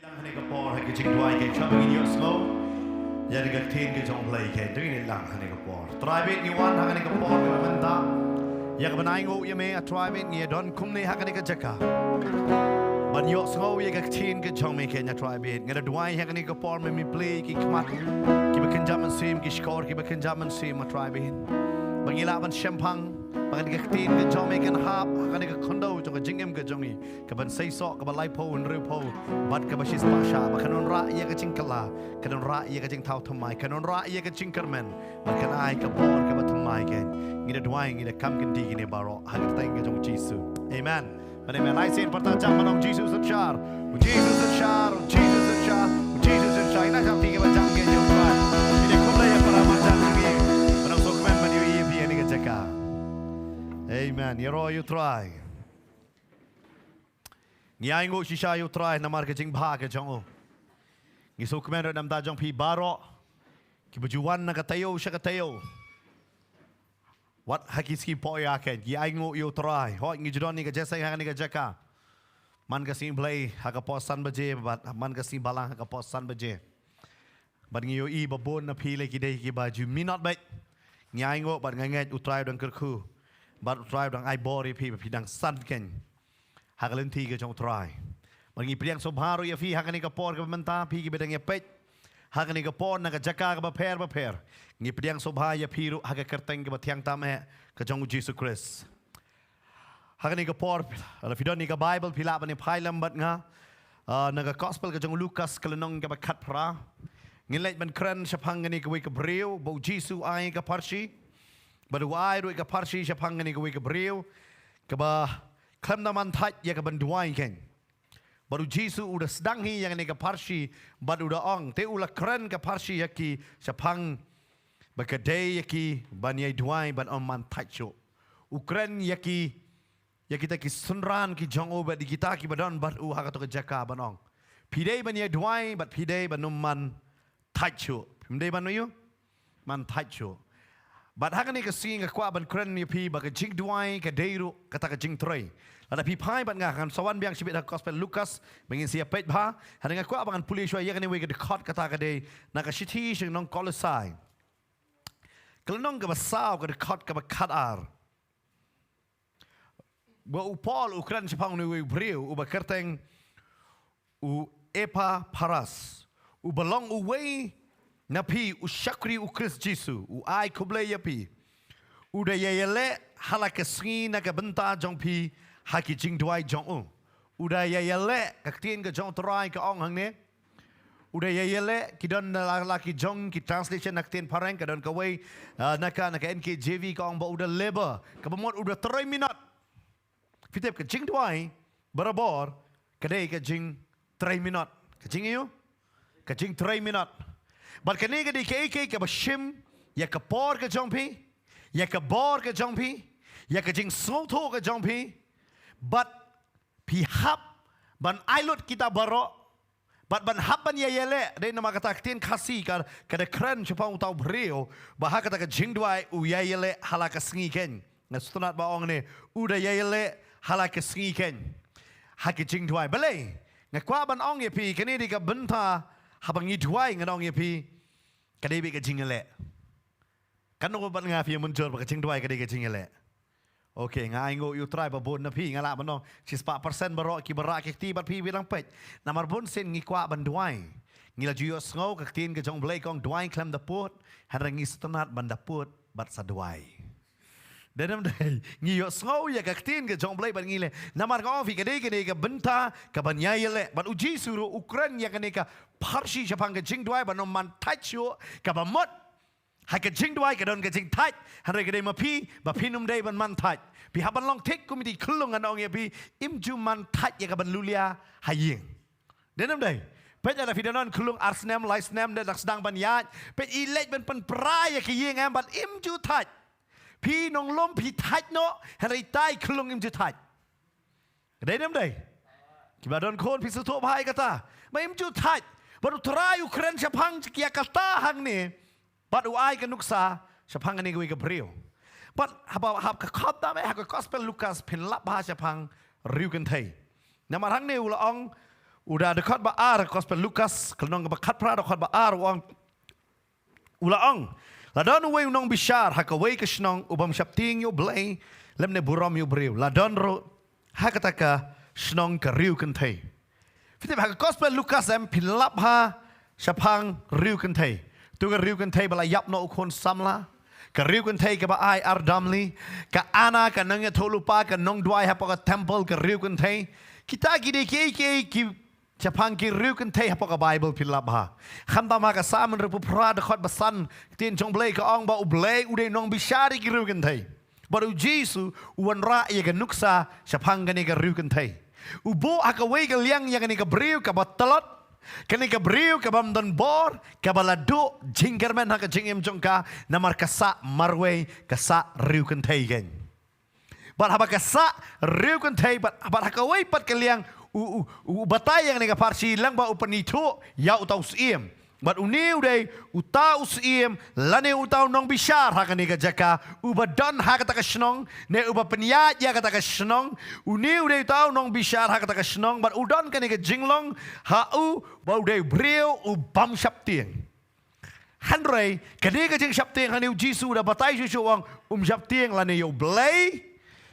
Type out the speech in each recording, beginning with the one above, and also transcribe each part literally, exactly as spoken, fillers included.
Ha kane ka por ha ka jingduwai ka jong ngi, ïohsngew ïa ka ktien ka jong U Blei. Ka dei ngi lang ha kane ka por. Trai bad ngi wan ha kane ka por kaba mynta ïa kaban ainguh ïa me, A Trai, bad ngi don kumne ha kane ka jaka ban ïohsngew ïa ka ktien ka jong me, A Trai bad. Nga da duwai ha kane ka por, me plie ki khmat kiba kynja mynsiem, ki shkor kiba kynja mynsiem, A Trai bad, ba ngi lah ban shemphang ba kane ka ktien ka jong me kan hap ha kane ka khyndew jong ka jingim ka jong ngi, kaban seisoh, kaba laiphew, hynriewphew bad kaba shispah shah, ba kan wanrah ïa ka jingkylla, kan wanrah ïa ka jingthaw thymmai, kan wanrah ïa ka jingkyrmen, bad kan ai ka bor kaba thymmai. Ka ngi da duwai, ngi da kam kynti kine baroh ha ka kyrteng ka jong U Jisu. Amen. Bad amen. Lai sien, pyrta jam ban ong: U Jisu synshar, U Jisu synshar, U Jisu synshar, U Jisu synshar. Ina jam phi kiba jam, ka jong U Trai. Ina khublei ïa para marjan jong ngi ban ong sngewkmen ban ïohi ïa phi ha kane ka jaka. Amen. Ïaroh ïa U Trai. Ngi ainguh shisha ïa U Trai namar ka jingbha ka jong u. Ngi sngewkmen ruh na ka bynta jong phi baroh kiba ju wan na ka taïew sha ka taïew, wat ha ki sngi pohïa, ka ngi ainguh ïa U Trai. Hooid, ngi ju don ïa ka jingïaseng ha kane ka jaka man ka sngi Blei ha ka por san baje, bad man ka sngi Balang ha ka por san baje. Bad ngi ïohi ba bun na phi la ki dei kiba ju minot beit. Ngi ainguh bad nga ngeit U Trai u dang kyrkhu, bad U Trai u dang ai bor ïa phi ba phi dang san keiñ ha ka lynti ka jong U Trai. Bad ngi pdiang sngewbha ruh ïa phi ha kane ka por kaba mynta, phi kiba dang ïa peit ha kane ka por na ka jaka kaba pher bapher. Ngi pdiang sngewbha ïa phi ruh ha ka kyrteng kaba thiang tam eh ka jong U Jisu Khrist. Ha kane ka por, lada phi don ïa ka Baibl, phi lah ban ïa phai lem bad nga, ah, na ka Gospel ka jong u Lukas, ka lynnong kaba khatphra. Ngin leit ban kren shaphang kane kawei ka briew ba U Jisu u ai ka pharshi, bad u ai ruh ïa ka pharshi shaphang kane kawei ka briew kaba khlem da man thait ïa kaban duwai keiñ. Bad U Jisu u da sdang hi ïa kane ka pharshi bad u da ong, te u la kren ka pharshi ïa ki shaphang ba ka dei ïa ki ban ïai duwai ban ym man thait shuh. U kren ïa ki, ïa kita ki synran ki jong u bad ïa kita kiba don bad u ha kato ka jaka ban ong, phi dei ban ïai duwai bad phi dei ban ym man thait shuh. Phim dei ban ïoh man thait shuh. Bad ha kane ka sngi nga kwah ban kren ïa phi ba ka jingduwai ka dei ruh kata ka jingtrei. Lada phi phai bad nga, ngan sa wan biang shibit ha ka Gospel Lukas ba ngin sa ïa peit bha. Hynrei nga kwah ba ngan pule shuwa ïa kane kawei ka dkhot, kata ka dei na ka shithi sha ki nong Kolosai, ka lynnong kaba saw, ka dkhot kaba khatar. Ba u Paul u kren shaphang une uwei u briew uba kyrteng u Epapharas, uba long uwei na phi u shakri U Khrist Jisu, u ai khublei ïa phi. U da ïa ïaleh ha la ka sngi na ka bynta jong phi ha ki jingduwai jong u. U da ïa ïaleh, ka ktien ka jong U Trai ka ong hangne, u da ïa ïaleh. Ki don la, la ki jong ki translation na ka ktien phareng, ka don kawei, ah, na ka, na ka N K J V ka ong ba u da labor, kaba mut u da trei minot. Phi tip, ka jingduwai barabor ka dei ka jingtrei minot. Ka jingïoh, ka jingtrei minot. Bad kane ka dei kaei kaei kaba shim ïa ka por ka jong phi, ïa ka bor ka jong phi, ïa ka jingsngewthuh ka jong phi. Bad phi hap ban ai lut kita baroh, bad ban hap ban ïa ïaleh. Dei namar kata ka ktien Khasi ka, ka da kren shaphang uta u briew ba ha kata ka jingduwai u ïa ïaleh ha la ka sngi keiñ. Nga sngewtynnat ba ong ne, u da ïa ïaleh ha la ka sngi keiñ ha ki jingduwai. Balei? Nga kwah ban ong ïa phi, kane dei ka bynta haba ngi duwai, ngan ong ïa phi, ka dei beit ka jingïaleh. Katno bad nga phi mynjur ba ka jingduwai ka dei ka jingïaleh? Okay, nga ainguh ïa U Trai ba bun na phi, nga lah ban ong shispah percent baroh kiba rah ki kti bad phi ba dang peit. Namar bun sien ngi kwah ban duwai. Ngi la ju ïohsngew ka ktien ka jong U Blei ka ong duwai khlem da pud, hynrei ngi sngewtynnat ban da pud bad sa duwai. Dei ne ym dei? Ngi ïohsngew ïa ka ktien ka jong U Blei bad ngi leh. Namar nga ong ïa phi, ka dei kane ka bynta kaban ïa ïaleh. Bad U Jisu ruh u kren ïa kane ka pharshi shaphang ka jingduwai ban ym man thait shuh, kaba mut ha ka jingduwai ka don ka jingthait. Hynrei ka dei ma phi ba phin ym dei ban man thait. Phi hap ban long thik kum i khyllung, ngan ong ïa phi, im ju man thait ïa kaban lulia ha ïing. Dei ne ym dei? Peit, lada phi da don khyllung ar snem, lai snem, da dang sdang ban ïaid, peit i leit ban pynpra ïa ka ïing em, bad im ju thait. Phi nonglum phi thait noh, hynrei tai khyllung im ju thait. Dei ne ym dei? Kiba don khun phi sngewthuh bha ïa kata. Ba im ju thait. Bad U Trai u kren shaphang ïa kata hangne. Bad u ai ka nuksa shaphang kane kawei ka briew. Bad haba, haba kha khot da me ha ka Gospel Lukas phin lap bha shaphang riewkynthei. Namar hangne u la ong, U da dkhot ba ar, Gospel Lukas, ka lynnong kaba khatphra, dkhot ba ar, u ong, u la ong, la don uwei u nongbishar ha kawei ka shnong u bym sheptieng ïa U Blei lymne burom ïa u briew. La don ruh ha kata ka shnong ka riew kynthei. Phi tip ha ka Gospel Lukas em phi lap ha shaphang riew kynthei. Tu ka riew kynthei ba la ïap noh u khun samla. Ka riew kynthei kaba ai ar damli. Ka Anna ka nongïathuhlypa, ka nongduwai hapoh ka temple, ka riew kynthei. Kita ki dei kiei kiei ki shaphang ki riew kynthei hapoh ka Baibl phi lap ha. Khamtam ha ka Salm hynriewphew phra dkhot ba san, ka ktien jong U Blei ka ong ba U Blei u dei nongbishar ïa ki riew kynthei. Bad U Jisu u wanrah ïa ka nuksa shaphang kane ka riew kynthei. U buh ha kawei ka liang ïa kane ka briew kaba tlot, kane ka briew kabym don bor, kaba la duh jingkyrmen ha ka jingim jong ka, namar ka sah marwei, ka sah riew kynthei kein. Bad haba ka sah riew kynthei, bad, bad ha kawei pat ka liang, u, u, u batai ïa kane ka pharshi lyngba u pynithuh ïa uta u syiem. Bad une u dei uta u syiem, lane uta u nongbishar ha kane ka jaka, uba don ha kata ka shnong, ne uba pynïaid ïa kata ka shnong, une u dei uta u nongbishar ha kata ka shnong, bad u don kane ka jinglong ha u, ba u dei u briew u bym sheptieng. Hynrei kane ka jingsheptieng hangne U Jisu u da batai shuh shuh u ong, um sheptieng lane ïa U Blei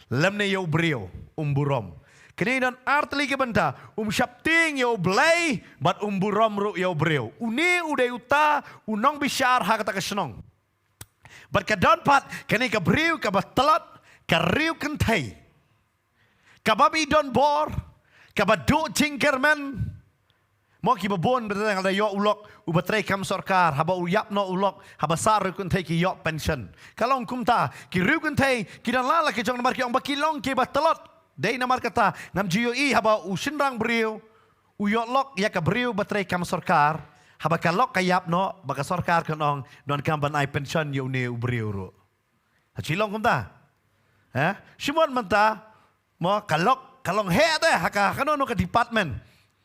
lymne ïa u briew, um burom. Kane don ar tylli ki bynta, um sheptieng ïa U Blei bad um burom ruh ïa u briew. Une u dei uta u nongbishar ha kata ka shnong. Bad ka don pat kane ka briew kaba tlot, ka riew kynthei, kaba ym don bor, kaba duh jingkyrmen. Mo, kiba bun ba tang da ïoh u lok uba trei kam sorkar, haba u ïap noh u lok, haba sah riew kynthei ki ïoh pension. Ka long kumta, ki riew kynthei ki don la la ki jong, namar ki ong ba ki long kiba tlot. Dei namar kata ngam ju ïohi haba u shynrang briew u ïoh lok ïa ka briew ba trei kam sorkar, haba ka lok ka ïap noh, ba ka sorkar kan ong, donkam ban ai pension ïa une u briew ruh. Ha, shi long kumta? Eh? Shimon mynta, mo, ka lok ka long heh te ha ka, kano kano ka department.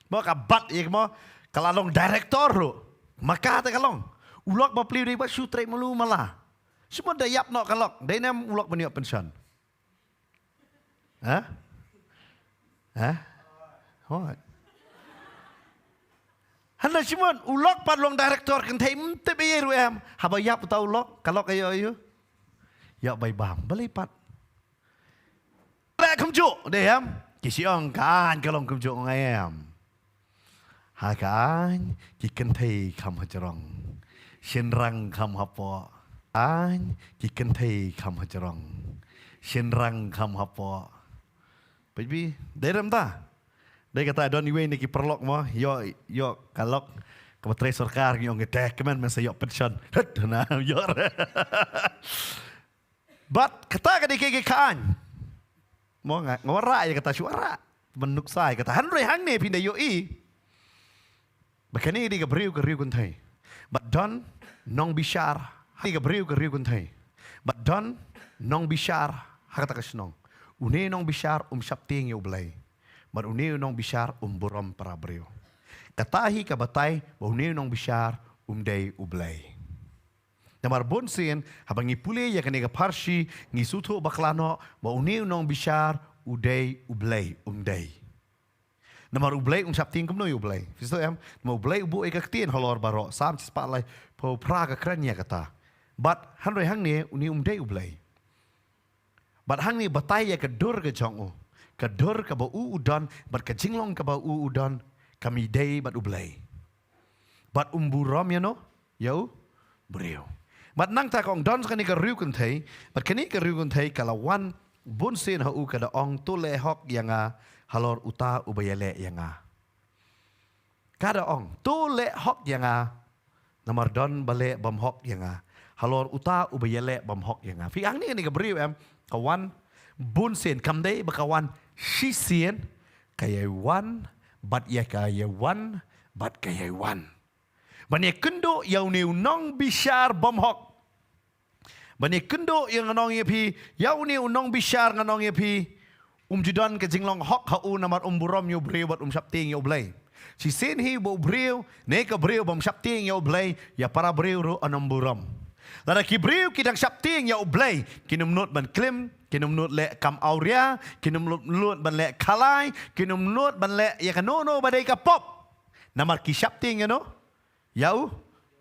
Mo, ka bat ïa, mo, ka la long director ruh. Ma ka te ka long. U lok ba plie u dei ba shu trei malu mala. Shimon da ïap noh ka lok, dei ne em u lok ban ïoh pension? Ha? Ha? Hooid. Hynrei Shimon, u lok pat long director kynthei, ym tip ei ei ruh em. Haba ïap uta u lok, ka lok ka ïoh aïu? Ïoh bai bam. Balei pat? Leh kumjuh, dei em? Ki shu ong ka aiñ ka long kumjuh, ong em? Ha ka aiñ ki kynthei kham hajrong, shynrang kham hapoh. Aiñ ki kynthei kham hajrong, shynrang kham hapoh. Peit bha, dei re em ta? Dei kata don iwei na ki paralok mo, ïoh, ïoh ka lok kaba trei sorkar, ngi ong te kmen men sa ïoh pension. Hët, na, ïoh re. Bad kata ka dei ka, ka aiñ. Mo, nga, nga wanrah ïa kata, shu wanrah ban nuksa ïa kata. Hynrei hangne phin da ïohi ba kane dei ka briew ka riew kynthei. Bad don nongbishar, ha ka briew ka riew kynthei. Bad don nongbishar ha kata ka shnong. Une u nongbishar um sheptieng ïa U Blei. Bad une u nongbishar um burom para briew. Kata hi ka batai ba une u nongbishar um dei U Blei. Namar bunsien, haba ngi pule ïa kane ka pharshi, ngi sngewthuh bakla noh ba une u nongbishar u dei U Blei, um dei. Namar U Blei un sheptieng kumno ïa U Blei? Phi sngewthuh em? Namar U Blei u buh ïa ka ktien halor baroh. Salm shispah laiphew phra ka kren ïa kata. Bad hynrei hangne une um dei U Blei. Bad hangne batai ïa ka dur ka jong u. Ka dur kaba u u don, bad ka jinglong kaba u u don, ka mih dei bad U Blei. Bad um burom ïa no, ïa u briew. Bad nangta ka ong don kane ka riew kynthei, bad kane ka riew kynthei ka la wan bunsien ha u, ka da ong, to leh hok ïa nga halor uta uba ïaleh ïa nga. Ka da ong, to leh hok ïa nga. Namar don ba leh bym hok ïa nga halor uta uba ïaleh bym hok ïa nga. Phi, hangne kane ka briew em, ka wan bunsien, kam dei ba ka wan shisien, ka ïai wan bad ïa ka ïai wan bad ka ïai wan. Ban ïakynduh ïa une u nongbishar bymhok. Ban ïakynduh ïa, ngan ong ïa phi, ïa une u nongbishar, ngan ong ïa phi, um ju don ka jinglong hok ha u namar um burom ïa u briew bad um sheptieng ïa U Blei. Shisien hi ba u briew, ne ka briew bym sheptieng ïa U Blei, ïa para briew ruh ym burom. Lada ki briew ki dang sheptieng ïa U Blei, kin ym nud ban klim Kin ym nud leh kam awria, kin ym nud ban leh khalai, kin ym nud ban leh ïa kano kano ba dei ka pop. Namar ki shaptieng ïa no, ïa U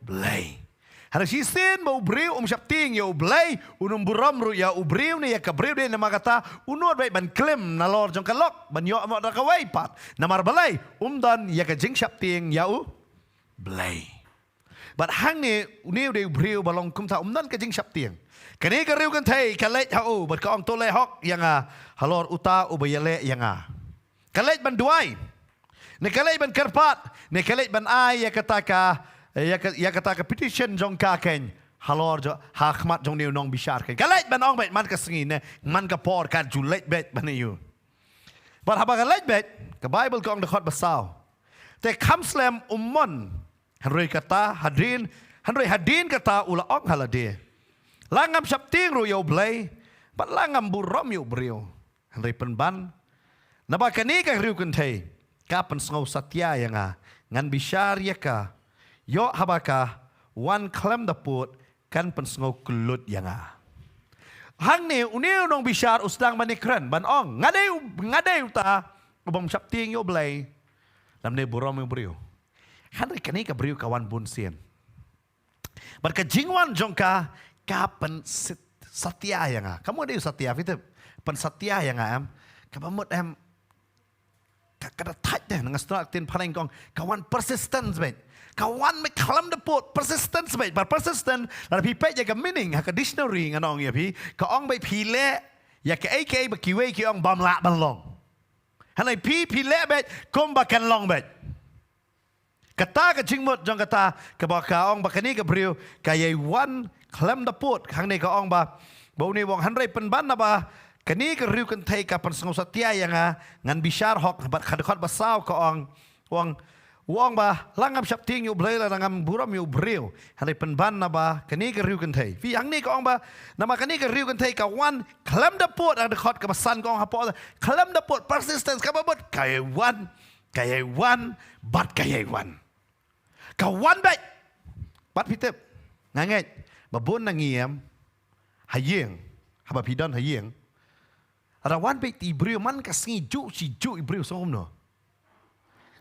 Blei. Hynrei shisien ba u briew um shaptieng ïa U Blei, un ym burom ruh ïa u briew ne ïa ka briew de, namar kata u nud beit ban klim nalor jong ka lok ban ïoh noh da kawei pat. Namar balei? Um don ïa ka jingshaptieng ïa U Blei. Bad hangne une u dei u briew ba long kumta, um don ka jingshaptieng. Kane ka riewkynthei ka leit ha u bad ka ong, to leh hok ïa nga halor uta uba ïaleh ïa nga. Ka leit ban duwai, ne ka leit ban kyrpad, ne ka leit ban ai ïa kata ka, ïa ka, ïa kata ka petition jong ka keiñ halor jong, ha khmat jong une u nongbishar keiñ. Ka leit ban ong beit man ka sngi ne man ka por, ka ju leit beit ban ïoh. Bad haba ka leit beit, ka Baibl ka ong da khot ba saw, te kham slem um mon. Hynrei kata hadien, hynrei hadien kata u la ong ha lade, la ngam shaptieng ruh ïa U Blei, bad la ngam burom ïa u briew. Hynrei pynban, naba kane ka riewkynthei ka pynsngew satia ïa nga, ngan bishar ïa ka. Ïoh haba ka wan khlem da pud, kan pynsngew kyllut ïa nga. Hangne une u nongbishar u sdang ban ïakren ban ong, nga dei u, nga dei uta u bym shaptieng ïa U Blei, lymne burom ïa u briew. Hynrei kane ka briew ka wan bun sien. Bad ka jingwan jong ka, ka pynsit, satia ïa nga. Ka mut dei u satia, phi tip? Pynsatia ïa nga em. Kaba mut em, ka, ka da thait de, nga sngewthuh ktien phareng ka ong, ka wan persistence beit. Ka wan beit khlem da pud, persistence beit. Bad persistent, lada phi peit ïa ka meaning ha ka dictionary, ngan ong ïa phi, ka ong beit phi leh ïa kaei kaei ba kiwei ki ong bym lah ban long. Hynrei phi, phi leh beit kumba kan long beit. Kata ka jingmut jong kata, kaba ka ong ba kane ka briew ka ïai wan khlem da pud. Hangne ka ong ba, ba une u ong, hynrei pynban naba kane ka riewkynthei ka pynsngew satia ïa nga, ngan bishar hok. Bad ha dkhot ba saw ka ong, u ong, u ong ba la ngam shaptieng ïa U Blei, la ngam burom ïa u briew. Hynrei pynban naba kane ka riewkynthei, phi, hangne ka ong ba, naba kane ka riewkynthei ka wan khlem da pud. Ha dkhot kaba san ka ong hapoh, khlem da pud, persistence, kaba mut ka ïai wan, ka ïai wan, bad ka ïai wan. Ka wan beit. Bad phi tip, nga ngeit ba bun na ngi em, ha ïing, haba phi don ha ïing, lada wan beit i briew man ka sngi, juh shi juh i briew, sngewbha kumno.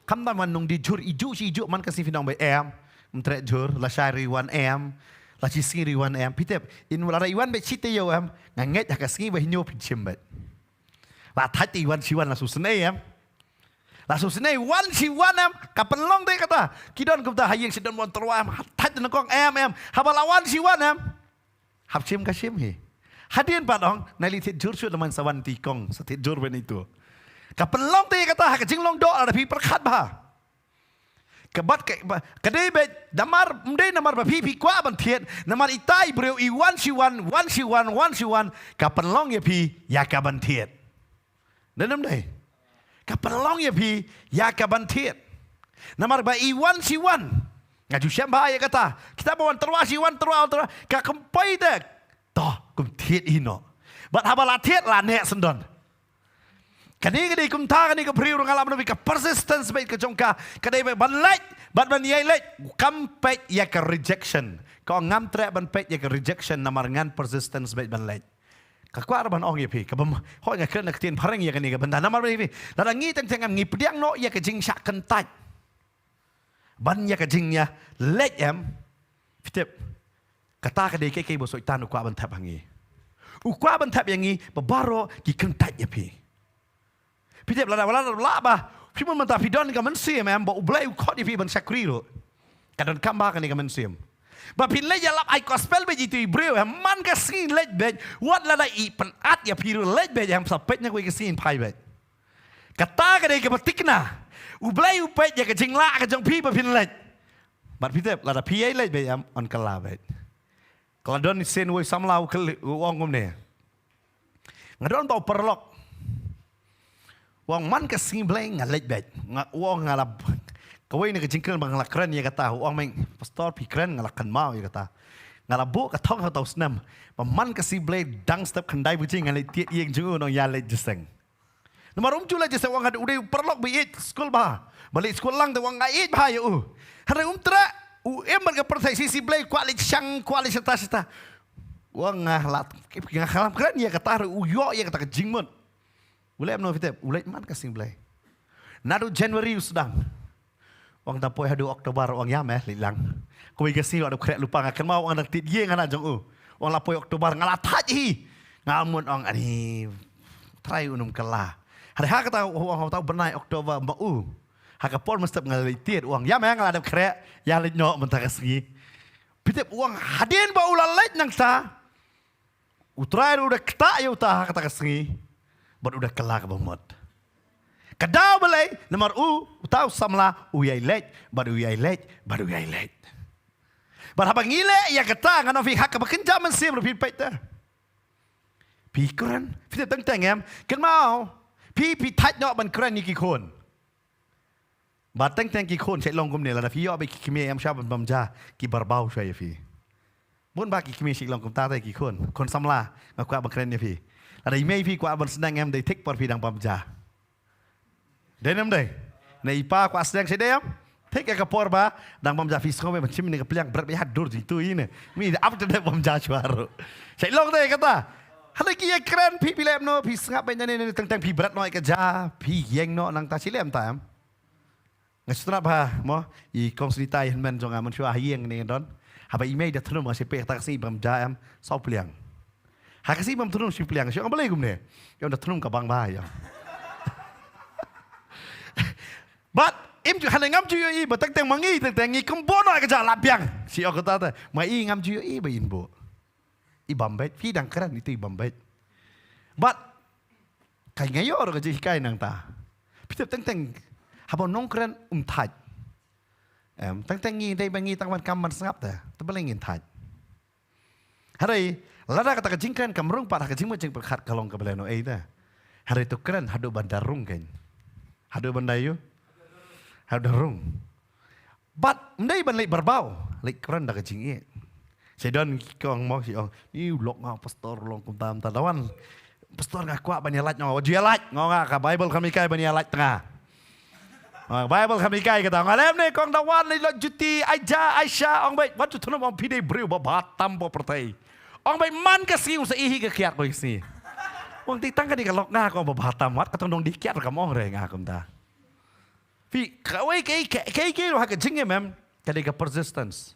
Khamtam wan nongdie jhur, i juh shi juh, man ka sngi phi ong beit em, ym treh jhur, lashai ruh i wan em, la shisngi ruh i wan em. Phi tip, in lada i wan beit shi taïew em, nga ngeit ha ka sngi ba hynñiew phin shim beit. La thait te i wan shi wan, la shu sngewsih em. La shu sngewsih wan shi wan em. Ka pynlong te kata. Ki don kumta ha ïing, shi don wan tyrwa em, thait te nyngkong em, em. Haba la wan shi wan em, hap shim ka shim hi. Hadien pat ong, nai leit thied jhur shuh, namar sa wan te i kong, sa thied jhur beit ïa itu. Ka pynlong te kata ha ka jinglong doh, lada phi pyrkhat bha. Ka bad ka, ba, ka dei beit namar, ym dei namar ba phi, phi kwah ban thied, namar ita i briew i wan shi wan, wan shi wan, wan shi wan, ka pynlong ïa phi ïa ka ban thied. Dei ne ym dei? Ka pynlong ïa phi ïa ka ban thied. Namar ba i wan shi wan. Nga ju shem bha ïa kata. Kita ba wan tyrwa shi wan, tyrwa, wan tyrwa, ka kynpoi te. To, kum thied hi noh. Bad haba la thied, la neh syndon. Kane ka dei kumta, kane ka briew ruh nga lah ban ong ka persistence beit ka jong ka. Ka dei beit ban leit, bad ban ïai leit. Kam peit ïa ka rejection. Ka ong ngam treh ban peit ïa ka rejection namar ngan persistence beit ban leit. Ka kwah ruh ban ong ïa phi, kaba m-, hooid nga kren na ka ktien phareng ïa kane ka bynta. Namar ba ïa phi, lada ngi teng teng em ngi pdiang noh ïa ka jingshah kyntait ban ïa ka jingïaleit em. Phi tip, kata ka dei kaei kaei ba u Soitan u kwah ban thep ha ngi. U kwah ban thep ïa ngi ba baroh ki kyntait ïa phi. Phi tip, lada, lada, lada ba phi mon mynta phi don ka mynsiem em, ba U Blei u khot ïa phi ban shakri ruh, ka donkam ba kane ka mynsiem. Ba phin leit ïalap ai gospel beit ïa itu i briew em, man ka sngi leit beit, wat lada i pynat ïa phi ruh leit beit em, sa peit na kawei ka sngi in phai beit. Kata ka dei kaba thikna. U Blei u peit ïa ka jinglah ka jong phi ba phin leit. Bad phi tip, lada phi ïai leit beit em, yn kylla beit. Ka la don shisien uwei u samla u kylli, u ong kumne. Nga don uta u paralok. U ong man ka sngi Blei nga leit beit. Nga, u ong nga la, kawei na ka jingkren ba nga la kren ïa kata. U ong, meng, pastor, phi kren, nga la kynmaw ïa kata. Nga la buh ka thong ha uta u snem. Ba man ka sngi Blei dang step khyndai baje nga leit thied ïing jong u, u ong ïa leit jingïaseng. Namar um ju leit jingïaseng, u ong, u dei u paralok ba ïeit skul bha. Ba leit skul lang te u ong nga ïeit bha ïa u. Hynrei um treh, u im bad ka pyrthei, shi shi Blei kwah leit shang, kwah leit shata shata. U ong nga la, nga khlem kren ïa kata ruh, u ïoh ïa kata ka jingmut. U leh kumno phi tip? U leit man ka sngi Blei. Naduh January u sdang. U ong da poi haduh October, u ong ïa me leit lang. Kawei ka sngi u la dep khreh lypa, nga kynmaw u ong dang tied ïing hana jong u. U ong la poi October nga la thait hi. Nga mut ong ani, Trai un ym kylla. Hynrei ha kata u ong ha uta u bnai October ma u, ha ka por mynstep nga leit tied, u ong ïa me nga la dep khreh, ïa leit noh mynta ka sngi. Phi tip, u ong hadien ba u la leit nangta, U Trai ruh u da ktah ïa uta ha kata ka sngi bad u da kylla kaba mut. Ka daw balei? Namar u, uta u samla u ïai leit bad u ïai leit bad u ïai leit. Bad haba ngi leh ïa kata, ngan ong phi, ha kaba kynja mynsiem ruh phi peit te. Phi kren, phi tip teng teng em, kynmaw phi, phi thait noh ban kren ïa ki khun. Ba teng teng ki khun shait long kumne, lada phi ïoh ba ki kmie em shwa ban bam ja, ki barbaw shwa ïa phi. Bun ba ki kmie shait long kumta te ki khun, khun samla, nga kwah ban kren ïa phi. Lada i mei phi kwah ban sdang em, dei thik por phi dang bam ja. Dei ne ym dei? Ne i pa kwah sdang shait dei em? Thik ïa ka por ba dang bam ja, phi sngew ban shim ne ka pliang bret ba ïa dur jingtui ne. Mi da ap te dei bam ja shwa ruh. Shait long te kata. Hynrei ki ïa kren, phi, phi leh kumno, phi sngap ba ne ne teng teng phi bret noh ïa ka ja, phi ïeng noh nangta, shi lem ta em. Nga sngewtynnat bha mo, i kong Sunita i hynmen jong nga, mynshuwa ha ïing ne don. Haba i mei da thnum, nga shu peit kata ka sngi bam ja em, saw pliang. Ha ka sngi bam thnum shi pliang, shu ong balei kumne. Ïa da thnum ka bang bha ïa. Bad im ju, hynrei ngam ju ïohi ba teng teng ma ngi, teng teng ngi kynboh noh ïa ka ja la biang. Shi ong kata te, ma i ngam ju ïohi ba in buh. I bam beit, phi dang kren ito i bam beit. Bad ka nga ïoh ruh ka jinghikai nangta. Phi tip teng teng haba u nongkren um thait. Em, teng teng ngi dei ba ngi tang ban kam ban sngap te. Te balei ngin thait? Hynrei lada kata ka jingkren kam rung pat ha ka jingmut jingpyrkhat, ka long kaba lehnohei te. Hynrei to kren haduh ban da rung kein. Haduh ban da ïoh. Haduh da rung. Bad ym dei ban leit barbaw, leit kren da ka jingïeit. Sa don ki ong mo, ki ong, "Ni u lok nga pastor long kumta kumta." Dawan, "Pastor nga kwah ban ïalait." Nga ong, "Wat ju ïalait, nga ong nga, ka Bible kam hikai ban ïalait tnga." Nga ong, "Bible kam hikai kata." Nga lem ne kong dawan, leit lok juti, ai ja, ai sha, ong beit, wat ju thnum, ong phi dei briew ba bha tam ba pyrthei. Ong beit man ka sngi u sa ïohi ka kiad ko sngi. Ong ti tang ka dei ka lok nga ko ba bha tam, wat ka tong dong dei kiad kam ong re nga kumta. Phi, kawei, kei, kei, kei, kei, ha ka jingim em, ka dei ka persistence.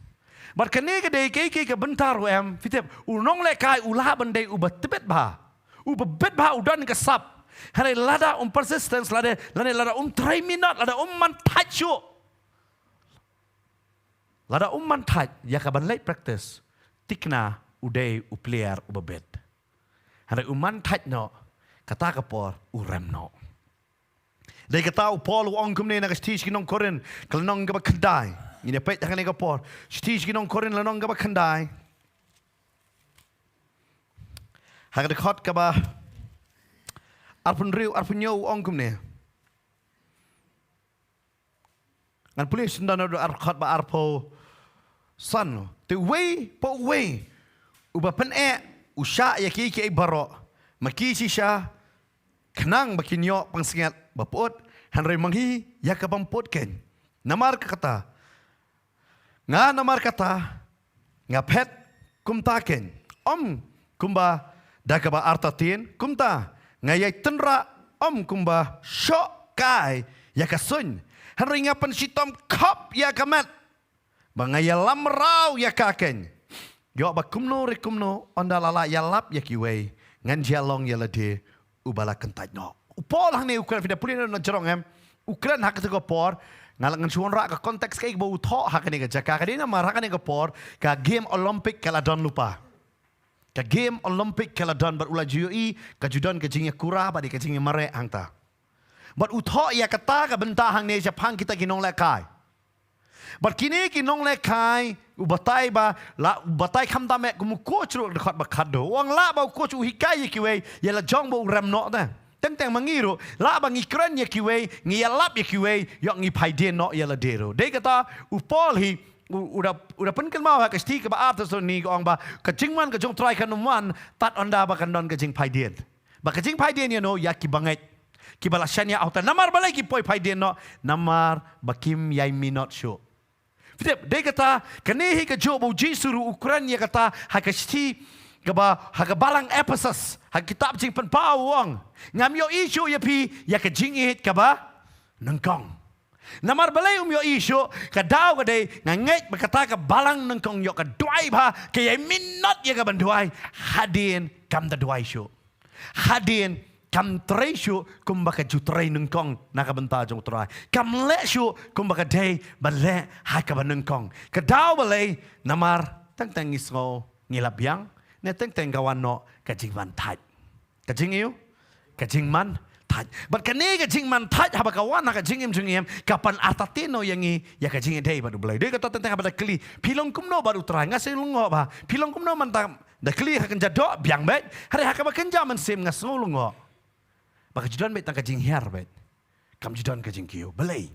Bad kane ka dei kei, kei, ka bynta ruh em, phi tip, u nonglehkai u lah ban dei uba tbit bha. Uba bit bha, u don ka sap. Hynrei lada um persistence, lada, lada, lada um trei minot, lada um man thait shuh. Lada um man thait, ïa ka ban leit practice, thikna u dei u pliar uba bit. Hynrei u man thait noh, kata ka por u rem noh. Dei kata u Paul u ong kumne na ka shithi sha ki nong Korinth, ka lynnong kaba khyndai. Ngin ïa peit ha kane ka por. Shithi sha ki nong Korinth lynnong kaba khyndai. Ha ka dkhot kaba arphew hynriew, arphew hynñiew u ong kumne. Ngan pule shynna naduh dkhot ba arphew san. Te uwei pa uwei uba pyneh u shah ïa kiei kiei baroh, ma ki shisha, khnang ba kin ïoh pansngiat ba pyut, hynrei ma ngi ïa ka bym pyut kein. Namar kata, nga namar kata, nga phet kumta kein, ym kumba da kaba artatien, kumta nga ïai tynrah, ym kumba shoh kai ïa ka suiñ, hynrei nga pynshitom khop ïa ka met, ba nga ïalam raw ïa ka kein. Ïoh ba kumno re kumno, ynda la lah ïalap ïa kiwei, ngan ïalong ïa lade uba la kyntait noh. U Paul hangne u kren, phi da pule na jrong em, u kren ha kata ka por, nga la ngan shu wanrah ka context kaei ba u thoh ha kane ka jaka, ka dei namar ha kane ka por ka game Olympic ka la don lypa. Ka game Olympic ka la don bad u la ju ïohi ka ju don ka jingïakura bad ka jingïamareh hangta. Bad u thoh ïa kata ka bynta hangne shaphang kita ki nonglehkai. Bad kine ki nonglehkai, u batai ba, la, u batai khamtam eh kum u coach ruh dkhot ba khatduh. U ong lah ba u coach u hikai ïa kiwei, ïa la jong ba u rem noh te. Teng teng ma ngi ruh, lah ba ngi kren ïa kiwei, ngi ïalap ïa kiwei, ïoh ngi phaidien noh ïa lade ruh. Dei kata, u Paul hi, u, u da, u da pynkynmaw ha ka shithi kaba ar Thessaloni ka ong ba, ka jingwan ka jong u Trai kan ym wan, tad ynda ba kan don ka jingphaidien. Ba ka jingphaidien ïano, ïa ki bangeit. Kiba la shaniah ha uta, namar balei ki poi phaidien noh, namar ba kim ïai minot shuh. Phi tip, dei kata, kane hi ka juh ba u Jisu ruh u kren ïa kata, ha ka shithi, kaba ha ka balang Ephesus, ha ka kitab Jingpynpaw u ong, ngam ïohi shuh ïa phi ïa ka jingïeit kaba nyngkong. Namar balei um ïohi shuh? Ka daw ka dei nga ngeit ba kata ka balang nyngkong ïoh ka duwai bha, ka ïai minot ïa ka ban duwai, hadien kam da duwai shuh. Hadien kam trei shuh kumba ka ju trei nyngkong na ka bynta jong U Trai. Kam leh shuh kumba ka dei ban leh ha kaba nyngkong. Ka daw balei? Namar teng teng ngi sngew ngi la biang, ne teng teng ka wan noh ka jingman thait. Ka jingïoh, ka jingman thait. Bad kane ka jingman thait haba ka wan ha ka jingim jong ngi, em, ka pynartatien noh ïa ngi ïa ka jingïadei bad U Blei. Dei kata teng teng haba da kylli, phi long kumno bad U Trai? Nga sngew lyngngoh bha. Phi long kumno mynta? Da kylli ha ka kynja doh, biang beit. Hynrei ha kaba kynja mynsiem nga sngew lyngngoh ba ka ju don beit tang ka jinghiar beit. Kam ju don ka jingkiew. Balei?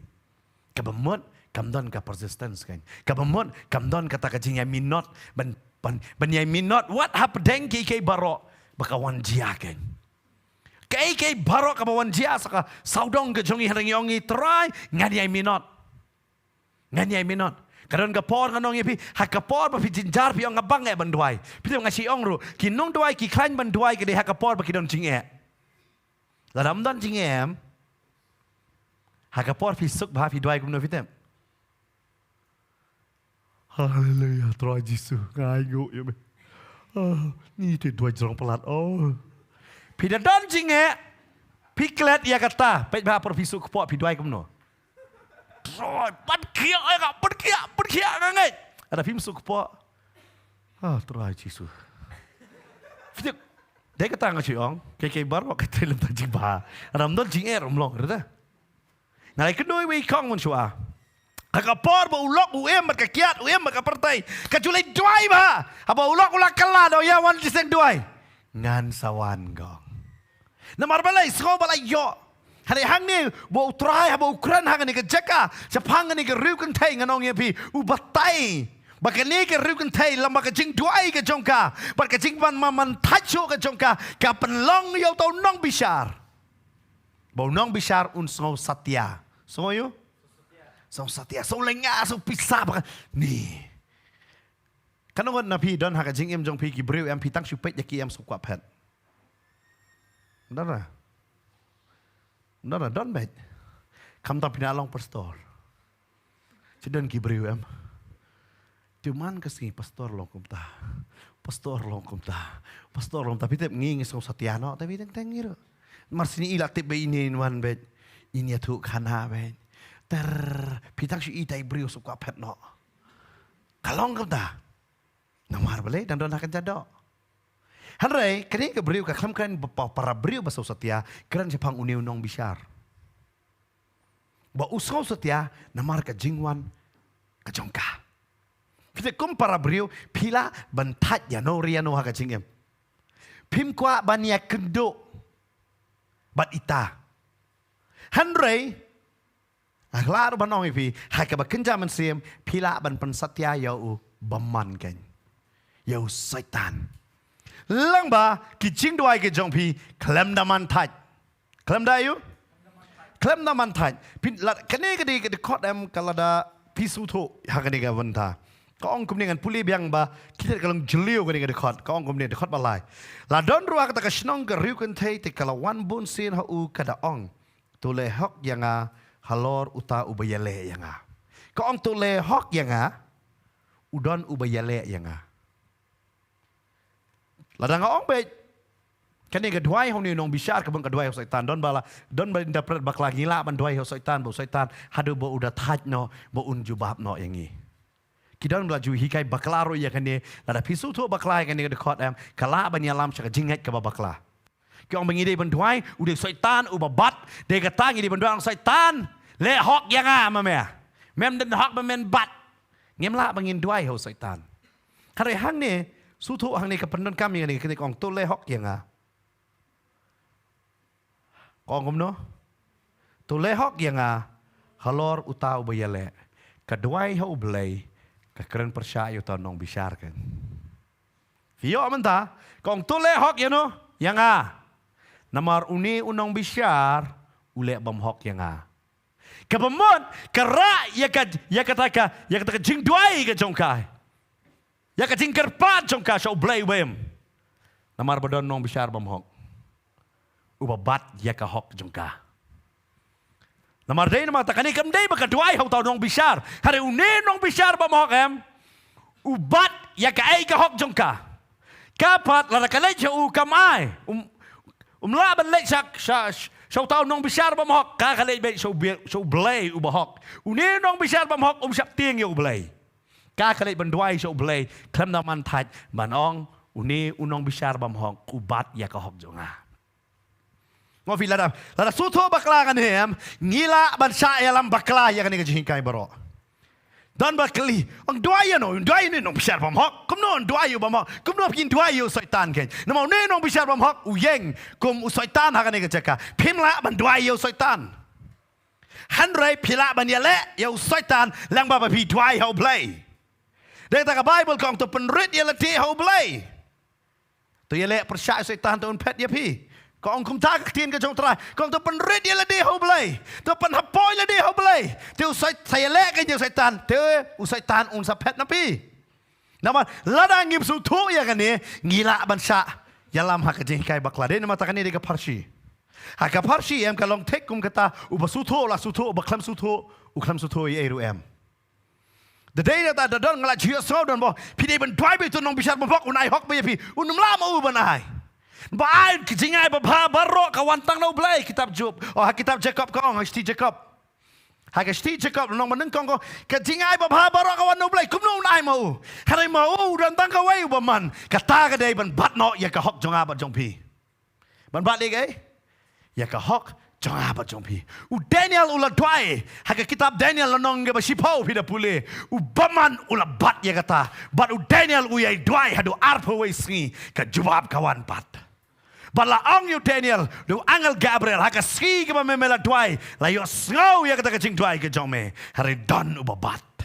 Kaba mut kam don ka persistence kan. Kaba mut kam don kata ka jingïai minot ban, ban, ban ïai minot wat hapdeng kiei kiei baroh ba ka wan jia kan. Kiei kiei baroh kaba wan jia sa ka sawdong ka jong ngi, hynrei ngi ong, Trai, ngan ïai minot. Ngan ïai minot. Ka don ka por ngan ong ïa phi, ha ka por ba phi jynjar phi ong, nga bang eh ban duwai. Phi tip, nga shu ong ruh, ki nongduwai ki khlaiñ ban duwai ka dei ha ka por ba ki don jingeh. Lada ym don jingeh, em, ha ka por phi suk bha, phi duwai kumno, phi tip? Haleluya, Trai Jisu, nga ainguh ïa me. Ah, ni te duwai jrong palat. Oh. Phi da don jingeh, phi klet ïa kata, peit bha por phi suk kpoh, phi duwai kumno? Trai, pynkhiah ïa nga, pynkhiah, pynkhiah, nga ngeit. Lada phim suk kpoh, ah, Trai Jisu. Phi tip, dei kata nga shu ong, kiei kiei baroh ka trei lem tang jingbha. Lada ym don jingeh ruh ym long, kata. Nga la ïakynduh wei i kong mynshuwa. Ha ka por ba u lok u im bad ka kiad, u im bad ka pyrthei, ka ju leit duwai bha. Haba u lok u la kylla, da u ïa wan jingduwai. Ngan sa wan, kong. Namar balei? Sngew ba la ïoh. Hynrei hangne ba U Trai haba u kren ha kane ka jaka, shaphang kane ka riew kynthei, ngan ong ïa phi, u batai ba kane ka riew kynthei, lem bad ka jingduwai ka jong ka bad ka jingman man man thait shuh ka jong ka, ka pynlong ïa uta u nongbishar ba u nongbishar un sngew satia. Sngew ïa u? Sngew satia, sngew lyngngoh, sngew pisa ba ka, ni. Katno ngut na phi don ha ka jingim jong phi ki briew, em, phi tang shu peit ïa ki, em, sngew kwah phet? Don ra? Don ra, don beit. Khamtam phi nang long pastor. Shu don ki briew, em. Te man ka sngi pastor long kumta. Pastor long kumta. Pastor long kumta. Phi tip ngi, ngi sngew satia noh, te phi teng teng ngi ruh. Mar sini i la tip ba ine wan beit. Ine ïathuh khana beit. Ter, phi tang shu i tai briew sngew kwah phet noh. Ka long kumta. Namar balei? Dang don ha ka kynja doh. Hynrei kane ka briew ka khlem kren ba pa-, para briew ba sngew satia, kren shaphang une u nongbishar ba u sngew satia namar ka jingwan ka jong ka. Phi tip, kum para briew phi lah ban thait ïano re ïano ha ka jingim. Phim kwah ban ïakynduh bad ita. Hynrei nga lah ruh ban ong ïa phi, ha kaba kynja mynsiem phi lah ban pynsatia ïa u bymman kein, ïa u Soitan. Lyngba ki jingduwai ki jong phi, khlem da man thait. Khlem da ïa u? Khlem da man thait. Phi la, kane ka dei ka dkhot, em, ka lada phi sngewthuh ha kane ka bynta. Ka ong kumne, ngan pule biang ba ki thied ka long jylliew kane ka dkhot. Ka ong kumne, dkhot ba lai: La don ruh ha kata ka shnong ka riew kynthei, te ka la wan bun sien ha u, ka da ong, to leh hok ïa nga halor uta uba ïaleh ïa nga. Ka ong to leh hok ïa nga, u don uba ïaleh ïa nga. Lada nga ong beit, kane ka duwai ha une u nongbishar ka bun ka duwai ha u Soitan. Don ba la, don ba interpret bakla, ngi lah ban duwai ha u Soitan, ba u Soitan haduh ba u da thait noh, ba un jubab noh ïa ngi. Ki don ba la ju hikai bakla ruh ïa kane. Lada phi sngewthuh bakla ïa kane ka dkhot, em, ka lah ban ïalam sha ka jingngeit kaba bakla. Ki ong ba ngi dei ban duwai, u dei u Soitan uba bat, dei kata ngi dei ban duwai, ong Soitan, leh hok ïa nga ma me. Mem don hok ba men bat. Ngim lah ba ngin duwai ha u Soitan. Hynrei hangne, sngewthuh hangne ka pyndonkam ïa kane, kane ka ong to leh hok ïa nga. Ka ong kumno? To leh hok ïa nga halor uta uba ïaleh. Ka duwai ha U Blei ka kren pyrshah ïa uta u nongbishar kein. Phi ïoh mynta, ka ong to leh hok ïano? Ïa nga. Namar une u nongbishar u leh bymhok ïa nga. Kaba mut ka rah ïa ka, ïa kata ka, ïa kata ka jingduwai ka jong ka, ïa ka jingkyrpad jong ka sha U Blei uba im. Namar ba don nongbishar bymhok uba bat ïa ka hok jong ka. Namar dei namar kata kane kam dei ba ka duwai ha uta u nongbishar. Hynrei une u nongbishar bymhok em, u bat ïa kaei ka hok jong ka. Ka pat lada ka leit sha u kam ai. Um, um lah ban leit sha, sha, sha uta u nongbishar bymhok, ka ka leit beit sha u Bi-, sha u Blei uba hok. Une u nongbishar bymhok um shah tieng ïa u Blei. Ka ka leit ban duwai sha u Blei khlem da man thait ban ong une u nongbishar bymhok u bat ïa ka hok jong nga. Nga ong ïa phi lada, lada sngewthuh bakla kane em, ngi lah ban shah ïalam bakla ïa kane ka jinghikai baroh. Don ba kylli, ong duwai ïa no, duwai ïa une u nongbishar bymhok. Kumno ong duwai ïa u bymhok? Kumno phin duwai ïa u Soitan kein? Namar une u nongbishar bymhok u ïeng kum u Soitan ha kane ka jaka. Phim lah ban duwai ïa u Soitan. Hynrei phi lah ban ïaleh ïa u Soitan lyngba ba phi duwai ha u Blei. Dei kata ka Baibl ka ong to pynrit ïa lade ha u Blei. To ïaleh pyrshah ïa u Soitan to un phet ïa phi. Ka ong kumta ka ktien ka jong u Trai. Ka ong to pynrit ïa lade ha u Blei. To pynhapoh ïa lade ha u Blei. Te u Soit-, sa ïaleh kein ïa u Soitan. Te u Soitan un sa phet na phi. Namar lada ngim sngewthuh ïa kane, ngi lah ban shah ïalam ha ka jinghikai bakla. Dei namar kata kane dei ka pharshi. Ha ka pharshi em ka long thik kum kata, uba sngewthuh u la sngewthuh, uba khlem sngewthuh u khlem sngewthuh ei ei ruh em. Da dei da, da don nga la ju ïohsngew don ba phi dei ban duwai ba uto u nongbishar bymhok un ai hok beit ïa phi. Un ym lah ma u ban ai. Ba ai ka jingai babha baroh ka wan tang na u Blei, kitab Job. Oh, ha kitab Jakob ka ong, ha shithi Jakob. Ha ka shithi Jakob, lynnong ba nyngkong ka ong, ka jingai babha baroh ka wan na u Blei, kumno un ai ma u? Hynrei ma u u don tang kawei u bymman. Kata ka dei ban bat noh ïa ka hok jong nga bad jong phi. Ban bat ïa kaei? Ïa ka hok jong nga bad jong phi. U Daniel u la duwai ha ka kitab Daniel lynnong kaba shiphew, phi da pule. U bymman u la bat ïa kata. Bad u Daniel u ïai duwai haduh arphew wei sngi, ka jubab ka wan pat. Bad la ong ïa u Daniel da u angel Gabriel, ha ka sngi kaba me, me la duwai, la ïohsngew ïa kata ka jingduwai ka jong me. Hynrei don uba bat.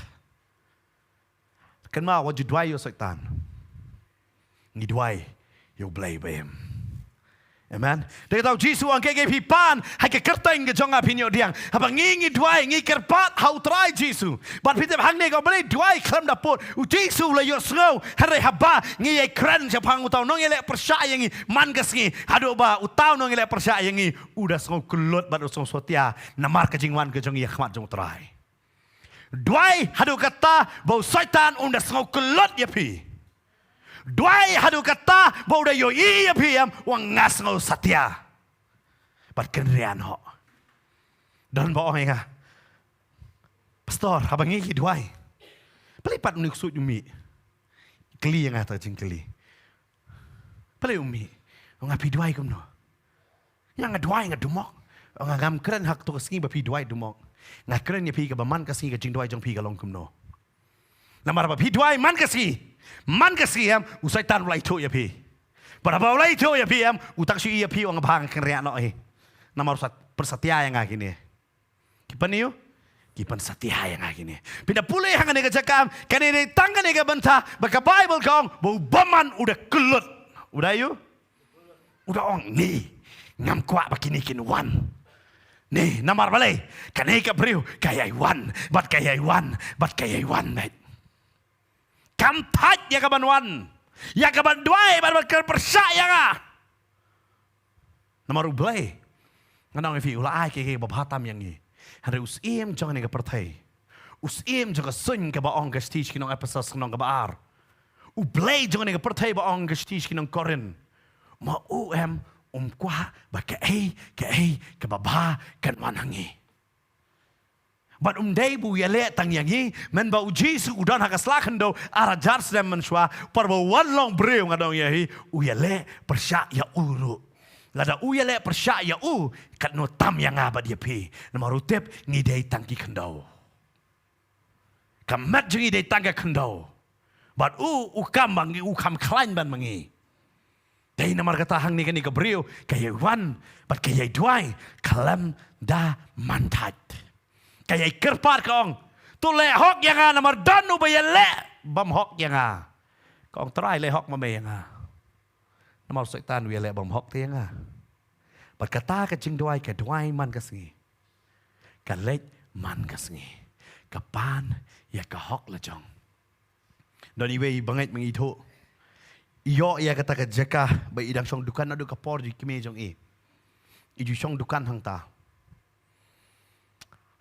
Kynmaw, wat ju duwai ïa u Soitan. Ngi duwai ïa u Blei ba im. Amen. Dei kata u Jisu u ong, kaei kaei phi pan ha ka kyrteng ka jong nga phin ïoh pdiang. Haba ngi, ngi duwai, ngi kyrpad ha u Trai Jisu. Bad phi tip hangne ka ong balei duwai khlem da pud. U Jisu u la ïohsngew, hynrei haba ngi ïai kren shaphang uta u nongïaleh pyrshah ïa ngi man ka sngi, haduh ba uta u nongïaleh pyrshah ïa ngi u da sngew kyllut bad u sngew satia namar ka jingwan ka jong ngi ha khmat jong u Trai. Duwai haduh kata ba u Soitan un da sngew kyllut ïa phi. Duwai haduh kata ba u da ïohi ïa phi em, u ong nga sngew satia. Bad kynriah noh. Don ba ong ïa nga, Pastor, haba ngi ki duwai, balei pat une u ksuid u mih? Kylli ïa nga ta jingkylli. Balei u mih? Nga, phi duwai kumno? Nga, nga duwai nga dumok. Nga, ngam kren ha kato ka sngi ba phi duwai dumok. Nga kren ïa phi kaba man ka sngi ka jingduwai jong phi ka long kumno. Namar ba phi duwai man ka sngi, man ka sngi em, u Soitan u la ithuh ïa phi. Bad haba u la ithuh ïa phi em, u tang shu ïa phi u ong bha, nga kynriah noh hi. Namar u sa pynsatia ïa nga kine. Ki pynïoh, ki pynsatia ïa nga kine. Phi da pule hangne ka jaka em, kane dei tang kane ka bynta ba ka Baibl ka ong ba u bymman u da kyllut. U da ïoh? U da ong ni, ngam kwah ba kine kin wan. Ni, namar balei? Kane ka briew ka ïai wan bad ka ïai wan bad ka ïai wan beit. Kam thait ïa ka ban wan, ïa ka ban duwai bad ban kren pyrshah ïa nga. Namar u Blei, nga ong ïa phi, u la ai kiei kiei ba bha tam ïa ngi. Hynrei u Syiem jong kane ka pyrthei, u Syiem jong ka suiñ kaba ong ka shithi sha ki nong Ephesos lynnong kaba ar, u Blei jong kane ka pyrthei ba ong ka shithi sha ki nong Korinth, ma u em, um kwah ba kaei kaei kaba bha kan wan ha ngi. Bad um dei ba u ïaleh tang ïa ngi, mynba u Jisu u don ha ka sla khyndew ar hajar snem mynshuwa, por ba u wan long briew, nga ong ïa phi, u ïaleh pyrshah ïa u ruh. Lada u ïaleh pyrshah ïa u, katno tam ïa nga bad ïa phi. Namar u tip ngi dei tang ki khyndew. Ka met jong ngi dei tang ka khyndew. Bad u, u kam ba ngi, u kham khlaiñ ban ma ngi. Dei namar kata hangne kane ka briew ka ïai wan bad ka ïai duwai khlem da man thait. Ka ïai kyrpad, ka ong, to leh hok ïa nga namar don uba ïaleh bymhok ïa nga. Ka ong, Trai, leh hok ma me ïa nga. Namar u Soitan u ïaleh bymhok te ïa nga. Bad kata ka jingduwai ka duwai man ka sngi, ka leit man ka sngi, ka pan ïa ka hok lajong. Don iwei i bangeit ma ngi ithuh. ïoh ïa kata ka jaka ba i dang shong dukan naduh ka por jong i kmie jong i. I ju shong dukan hangta.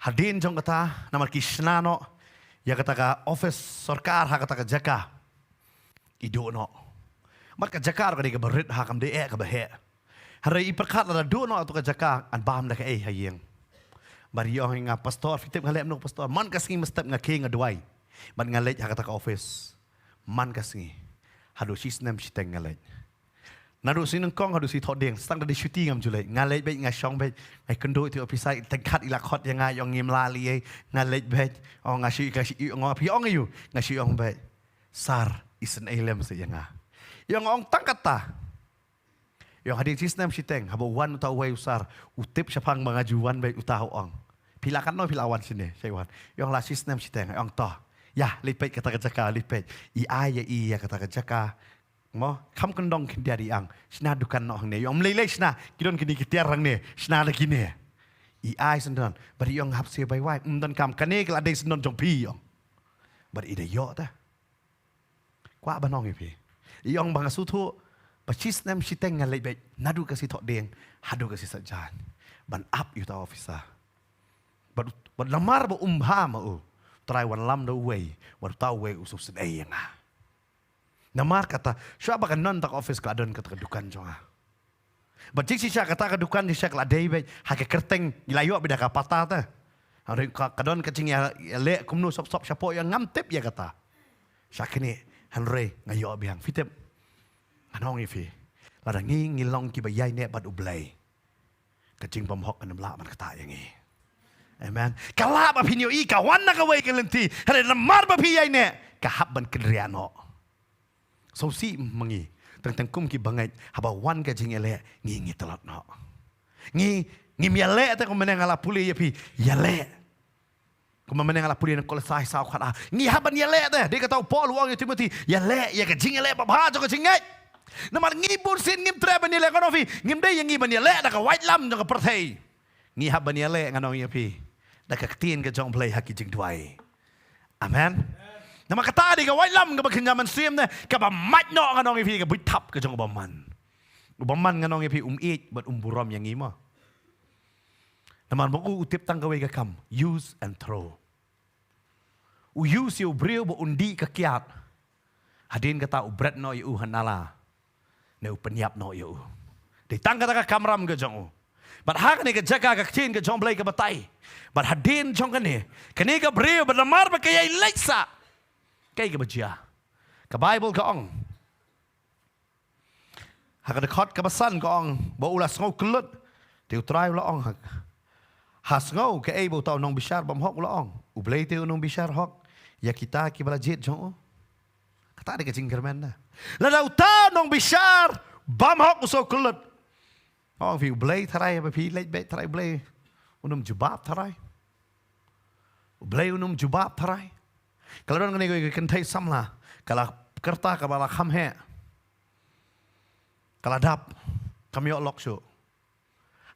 Hadien jong kata, namar ki shna noh ïa kata ka office sorkar ha kata ka jaka. I duh noh. Bad ka jaka ruh ka dei kaba rit ha, kam dei eh kaba heh. Hynrei i pyrkhat lada duh noh ïa tu ka jaka, yn bam da kaei ha ïing. Bad i ong ïa nga, pastor, phi tip nga leh kumno pastor? Man ka sngi mynstep nga khie nga duwai. Bad nga leit ha kata ka office. Man ka sngi. Haduh shi snem shiteng nga leit. Naduh sngi nyngkong haduh sngi thohdieng, sa tang da dei shuti ngam ju leit. Nga leit beit, nga shong beit, nga kynduh ïa u ophisar, teng kat i la khot ïa nga, i ong ngim lah lei ei. Nga leit beit. Oh, nga shu, nga shu, i ong, phi ong aïu? Nga shu ong beit, sir, isynei lem seh ïa nga. I ong, ong tang kata. I ong hadien shi snem shiteng, haba u wan uta uwei u sir, u tip shaphang ba nga ju wan beit, uta u ong, phi la katno, phi la wan shane? Sha i wan. I ong la shi snem shiteng. I ong to, ïa leit peit kata ka jaka, leit peit. I ai ïa i ïa kata ka jaka. Mo, kham kyndong khyndiat i ang. Shna dukan noh hangne. I ong ym lei lei shna. Ki don kine ki tiar hangne. Shna da kine. I ai syndon. Bad i ong hap siew bai wai. Ym don kam. Kane ka la dei syndon jong phi, i ong. Bad i da ïoh ta. Kwah ban ong ïa phi. I ong ba nga sngewthuh ba shi snem shiteng nga leit beit. Naduh ka sngi thohdieng haduh ka sngi saitjaiñ ban ap ïa uta u ophisar. Bad, bad namar ba um bha ma u, u Trai u wan lam da uwei. Bad uta uwei u sngewsynei ïa nga. Namar kata, shuwa ba ka don kata ka office ka la don kata ka dukan jong nga. Bad jingshisha kata ka dukan jingshisha ka la dei beit ha ka kyrteng, ngi la ïoh beit da ka patta te. Hynrei ka, ka don ka jingïaleh kumno sop sop shapoh ïa, ngam tip ïa kata. Sha kine, hynrei nga ïoh biang. Phi tip, ngan ong ïa phi, lada ngi, ngi long kiba ïaineh bad U Blei, ka jingbymhok kan ym lah ban ktah ïa ngi. Amen. Ka lah ba phin ïohi ka wan na kawei ka lynti, hynrei namar ba phi ïaineh, ka hap ban kynriah noh. Sngewsih ma ngi, teng teng kum ki bangeit, haba wan ka jingïaleh, ngi, ngi tlot noh. Ngi, ngim ïaleh te, kumba mynne nga la pule ïa phi, ïaleh. Kumba mynne nga la pule na Kolosai saw khat a. Ngi hap ban ïaleh te, dei kata u Paul u ong ïa u Timothi, ïaleh ïa ka jingïaleh babha jong ka jingngeit. Namar ngi bunsien ngim treh ban ïaleh, ngan ong ïa phi, ngim dei ïa ngi ban ïaleh da ka waitlam jong ka pyrthei. Ngi hap ban ïaleh, ngan ong ïa phi, da ka ktien ka jong U Blei ha ki jingduwai. Amen. Namar kata dei ka waitlam kaba khyndiat mynsiem ne, kaba mait noh, ngan ong ïa phi, ka buit thap ka jong u bymman. U bymman, ngan ong ïa phi, um ïeit bad um burom ïa ngi mo. Namar ba u, u tip tang kawei ka kam, use and throw. U use ïa u briew ba un dih ka kiad. Hadien kata u bret noh ïa u ha nala, ne u pynïap noh ïa u. Dei tang kata ka kamram ka jong u. Bad ha kane ka jaka ka ktien ka jong U Blei ka batai, bad hadien jong kane, kane ka briew bad namar ba ka ïai leit sah, kaei kaba jia? Ka Baibl ka ong, ha ka dkhot kaba san ka ong, ba u la sngew kyllut, te U Trai u la ong ha, ha sngew kaei ba uta u nongbishar bymhok u la ong. U Blei te u nongbishar hok ïa kita kiba la jied jong u. Kata dei ka jingkyrmen da. Lada uta u nongbishar bymhok u sngew kyllut, nga ong ïa phi, U Blei tharai ba phi leit beit, tharai U Blei un ym jubab tharai. U Blei un ym jubab tharai. Ka la don kane ka kynthei samla, ka la kyrta kaba la kham heh. Ka la dap, kam ïoh lok shuh.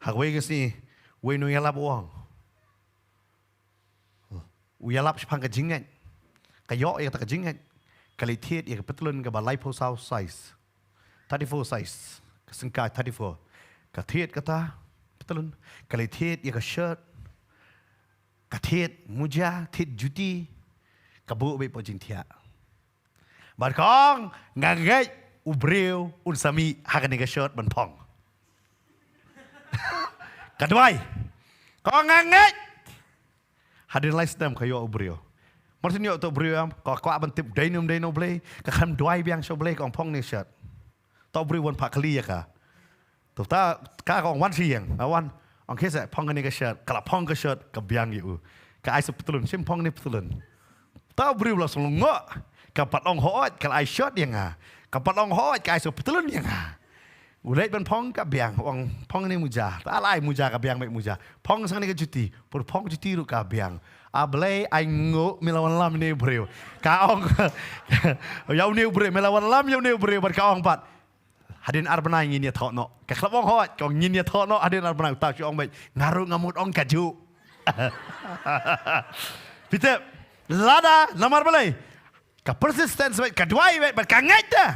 Ha kawei ka sngi, uwei u nongïalap u ong, u ïalap shaphang ka jingngeit. Ka ïoh ïa kata ka jingngeit. Ka leit thied ïa ka patlun kaba laiphew saw size, thirty-four size. Ka syngkai thirty-four. Ka thied kata patlun. Ka leit thied ïa ka shirt. Ka thied muja, thied juti. Ka buh beit hapoh jingthiah. Bad ka ong, nga ngeit u briew un sa mih ha kane ka shirt ban phong. Ka duwai. Ka ong nga ngeit. Hadien lai snem ka ïoh u briew. Mar shu ïoh uta u briew em, ka kwah ban tip dei ne ym dei na U Blei, ka khlem duwai biang sha U Blei, ka ong phong ne shirt. Uta u briew wan phah kylli ïa ka. To uta ka, ka ong wan sha ïing, nga wan. Ong khie seh, phong kane ka shirt, ka la phong ka shirt, ka biang ïa u. Ka ai sa patlun, shim phong ne patlun. Uta u briew la sngew lyngngoh, ka pat ong hooid, ka la ai shirt ïa nga. Ka pat ong hooid, ka ai sa patlun ïa nga. U leit ban phong ka biang, ong phong ne muja. Uta la ai muja ka biang beit muja. Phong sa kane ka juti, pur phong juti ruh ka biang. A Blei ai nguh me la wanlam ïa une u briew. Ka ong ïa une u briew, me la wanlam ïa une u briew, bad ka ong pat, hadien ar bnai ngin ïathoh noh. Ka khlem ong hooid, ka ong ngin ïathoh noh hadien ar bnai. Uta shu ong beit, nga ruh nga mut ong kajuh. Phi tip, lada namar balei? Ka persistence beit, ka duwai beit, bad ka ngeit te.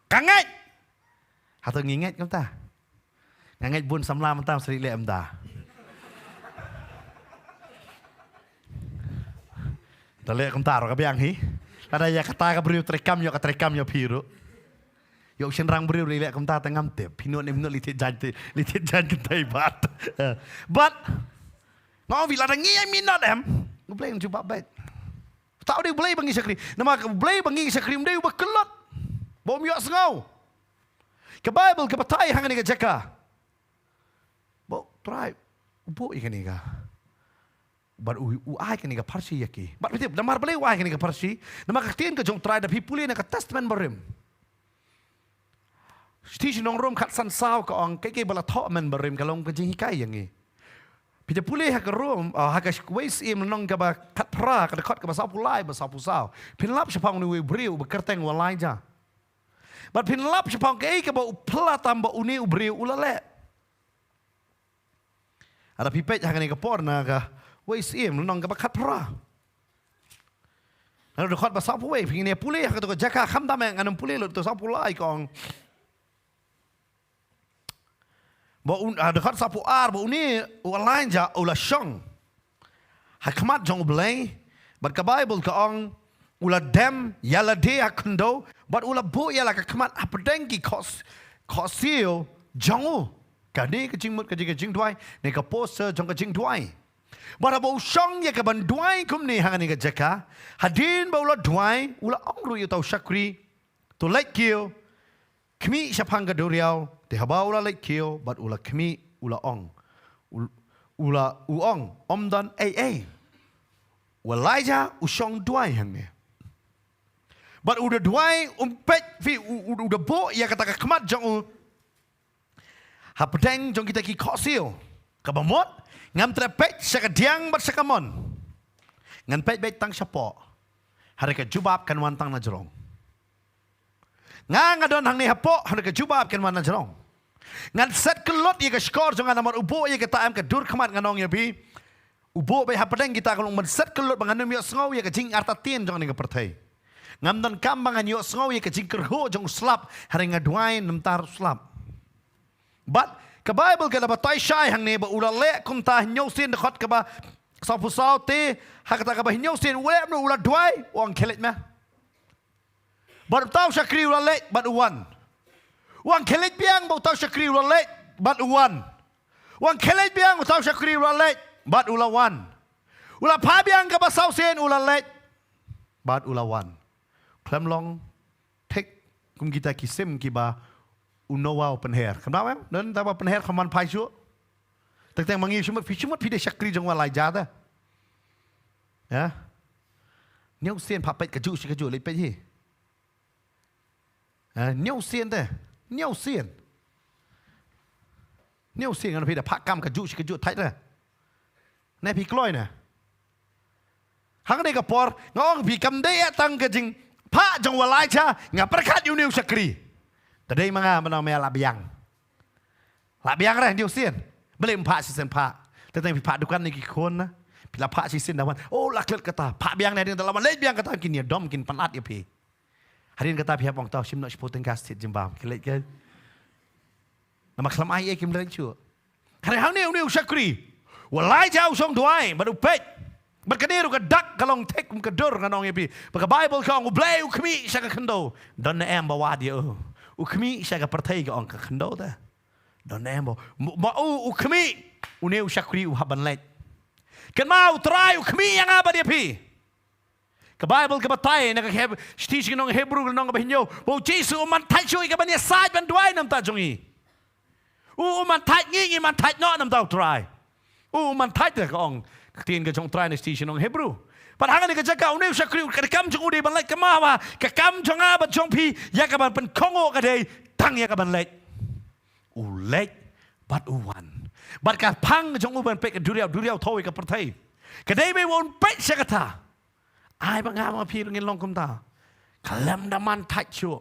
Ka ngeit. Hato ngi ngeit kumta? Nga ngeit bun samla mynta sri leh mynta. Ta leh kumta ruh ka biang hi. Lada ïa kata ka briew treikam ïoh ka treikam ïoh phi ruh. Ïoh shynrang briew leh kumta te ngam tip. Phi nud ne phi nud leit thied jaiñ te, leit thied jaiñ kynthei bad. Bad nga ong phi lada ngi ïa minot em. U Blei un jubab beit. Tau dei U Blei ba ngi shakri. Namar ka U Blei ba ngi shakri um dei uba kyllut. Ba um ïohsngew. Ka Baibl ka batai hangne ka jaka. Ba U Trai u buh ïa kane ka. Bad u, u ai kane ka pharshi ïa ki. Bad phi tip namar balei u ai kane ka pharshi. Namar ka ktien ka jong U Trai da phi pule na ka Testament Barim. Shithi sha ki nong Rom khatsan saw ka ong kaei kaei ba la thoh mynbarim ka long ka jinghikai ïa ngi. Phi da pule ha ka Rom, ah, ha ka Wei Syiem lynnong kaba khatphra ka dkhot kaba sawphew lai bad sawphew saw. Phin lap shaphang une uwei u briew uba kyrteng u Elijah. Bad phin lap shaphang kaei kaba u phla tam ba une u briew u la leh. Lada phi peit ha kane ka por na ka Wei Syiem lynnong kaba khatphra. Na dkhot ba sawphew wei phin ïa pule ha kato ka jaka khamtam eh ngan ym pule lut, to sawphew lai ka ong. Ba un, ah, dkhot sawphew ar ba une u Elijah u la shong ha khmat jong U Blei, bad ka Baibl ka ong u la dem ïa lade ha khyndew bad u la buh ïa la ka khmat hapdeng ki khoh, khohsiew jong u. Kane ka jingmut ka jing, ka jingduwai ne ka poster jong ka jingduwai. Bad haba u shong ïa kaban duwai kumne hangne ka jaka, hadien ba u la duwai u la ong ruh ïa uta u shakri, to leit kiew, khmih shaphang ka duriaw. Te haba u la leit kiew bad u la khmih u la ong, u, u la u ong, ym don ei ei. U Elijah u shong duwai hangne. Bad u da duwai, um peit phi, u, u, u da buh ïa kata ka khmat jong u hapdeng jong kita ki khohsiew. Kaba mut ngam treh peit sha ka diang bad sha ka mon. Ngan peit beit tang shapoh. Hynrei ka jubab kan wan tang na jrong. Nga, nga don hangne hapoh, hynrei ka jubab kan wan na jrong. Ngan set kyllut ïa ka shkor jong nga namar u buh ïa kata em ka dur khmat, ngan ong ïa phi. U buh beit hapdeng kita ka long ban set kyllut ba ngan ym ïohsngew ïa ka jingartatien jong kane ka pyrthei. Ngam donkam ba ngan ïohsngew ïa ka jingkyrhuh jong u slap, hynrei nga duwai namar u slap. Bad ka Baibl ka da batai shai hangne ba u la leh kumta hynñiew sien, dkhot kaba sawphew saw te, ha kata kaba hynñiew sien u leh kumno, u la duwai, u ong khie leit me. Bad uta u shakri u la leit bad u wan. U ong khie leit biang, bad uta u shakri u la leit bad u wan. U ong khie leit biang, uta u shakri u la leit bad u la wan. U la phah biang kaba saw sien, u la leit bad u la wan. Khlem long thik kum kita ki sim kiba u Noah u pynher. Kynmaw em? Don tang ba pynher khlem man phai shuh. Teng teng ma ngi, shu mut phi, shu mut phi dei shakri jong u Elijah te. Ïa. Hynñiew sien phah peit kajuh shi kajuh, leit peit hi. Ïa, hynñiew sien te. Hynñiew sien. Hynñiew sien ngan phi da phah kam kajuh shi kajuh thait te. Ne phi kloi ne. Hangne ka por nga ong phi kam dei ïa tang ka jingphah jong u Elijah, nga pyrkhat ïa une u shakri. Te dei ma nga mynta me la biang. La biang re hynñiew sien. Balei ym phah shisien phah. Te teng phi phah dukan ne ki khun na. Phi la phah shisien da wan. Oh, la klet kata. Phah biang ne hadien da la wan leit biang kata kin ïa dom kin pynat ïa phi. Hadien kata phi hap ong to shim noh shiphew tyngka stet jingbam. Ki leit ke. Namar khlem ai ei kim leit shuh. Hynrei hangne une u shakri u Elijah u shong duwai bad u peit. Bad kane ruh ka dak ka long thik kum ka dur, ngan ong ïa phi. Ba ka Baibl ka ong U Blei u khmih sha ka khyndew. Don ne em ba wad ïa u. U khmih sha ka pyrthei ka ong ka khyndew te. Don ne em ba, ma u u khmih. Une u shakri u hap ban leit. Kynmaw U Trai u khmih ïa nga bad ïa phi. Ka Baibl ka batai na ka Heb-, shithi sha ki nong Hebru lynnong kaba hynñiew ba U Jisu um man thait shuh ïa kaban ïasaid ban duwai namar jong ngi. U, um man thait ngi, ngi man thait noh namar U Trai. U, um man thait, ka ong ka ktien ka jong U Trai na shithi sha ki nong Hebru. Bad hangne ka jaka une u shakri, ka kam jong u dei ban leit, kynmaw ba ka kam jong nga bad jong phi ïa kaban pynkhong ka dei tang ïa kaban leit. U leit bad u wan. Bad ka phang jong u ban peit ka duriaw, duriaw thaw ïa ka pyrthei. Ka dei ba un peit sha kata. Ai ba nga ma phi ruh ngin long kumta. Khlem da man thait shuh.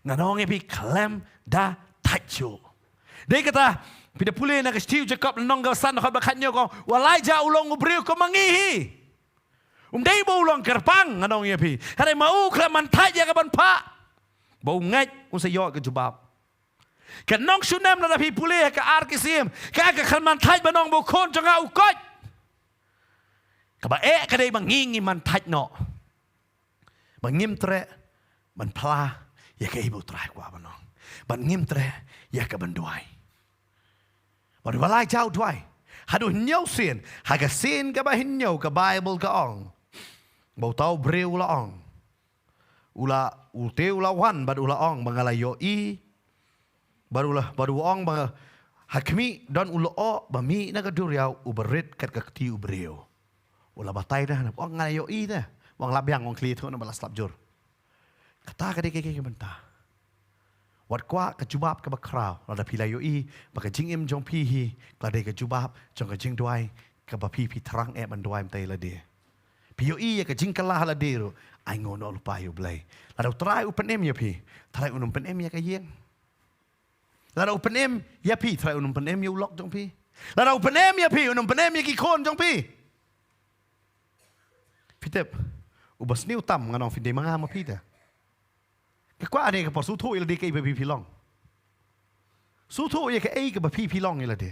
Ngan ong ïa phi khlem da thait shuh. Dei kata, phi da pule na ka shithi u Jakob lynnong kaba san dkhot ba khathynñiew ka ong, u Elijah u long u briew kum ma ngi hi. Um dei ba u long kyrpang, ngan ong ïa phi. Hynrei ma u khlem man thait ïa kaban phah. Ba u ngeit un sa ïoh ka jubab. Ka nong shunem lada phi pule ha ka ar ki siem, ka ka kyrmen thait ba nong ba u khun jong nga u koit. Kaba eh ka dei ba ngi ngi man thait noh. Ba ngim treh ban phla ïa kaei ba U Trai u kwah ban ong. Ba ngim treh ïa ka ban duwai. Bad u ba la jaw duwai. Haduh hynñiew sien, ha ka sien kaba hynñiew ka Baibl ka ong, ba uta u briew u la ong, u la, u te u la wan bad u la ong ba nga la ïohi. Bad u la, bad u ong ba ha khmih don u lyoh ba mih na ka duriaw uba rit kat ka kti u briew. U la batai da, ong nga la ïohi da. Ong la biang, ong khlieh thuh na ba la slap jur. Kata ka dei ka, ka, ka bynta. Wat kwah ka jubab kaba khraw lada phi la ïohi ba ka jingim jong phi hi ka la dei ka jubab jong ka jingduwai kaba phi, phi thrang eh ban duwai mynta ïa lade. Phi ïohi ïa ka jingkylla ha lade ruh, ai nguh noh lypa ïa U Blei. Lada U Trai u pynim ïa phi, Trai un ym pynim ïa ka ïing. Lada u pynim ïa phi, Trai un ym pynim ïa u lok jong phi. Lada u pynim ïa phi, un ym pynim ïa ki khun jong phi. Phi tip, uba sniew tam ngan ong, phi dei ma nga ma phi te. Ka kwah ne ka por, sngewthuh ïa lade kaei ba phi, phi long. Sngewthuh ïa kaei kaba phi, phi long ïa lade.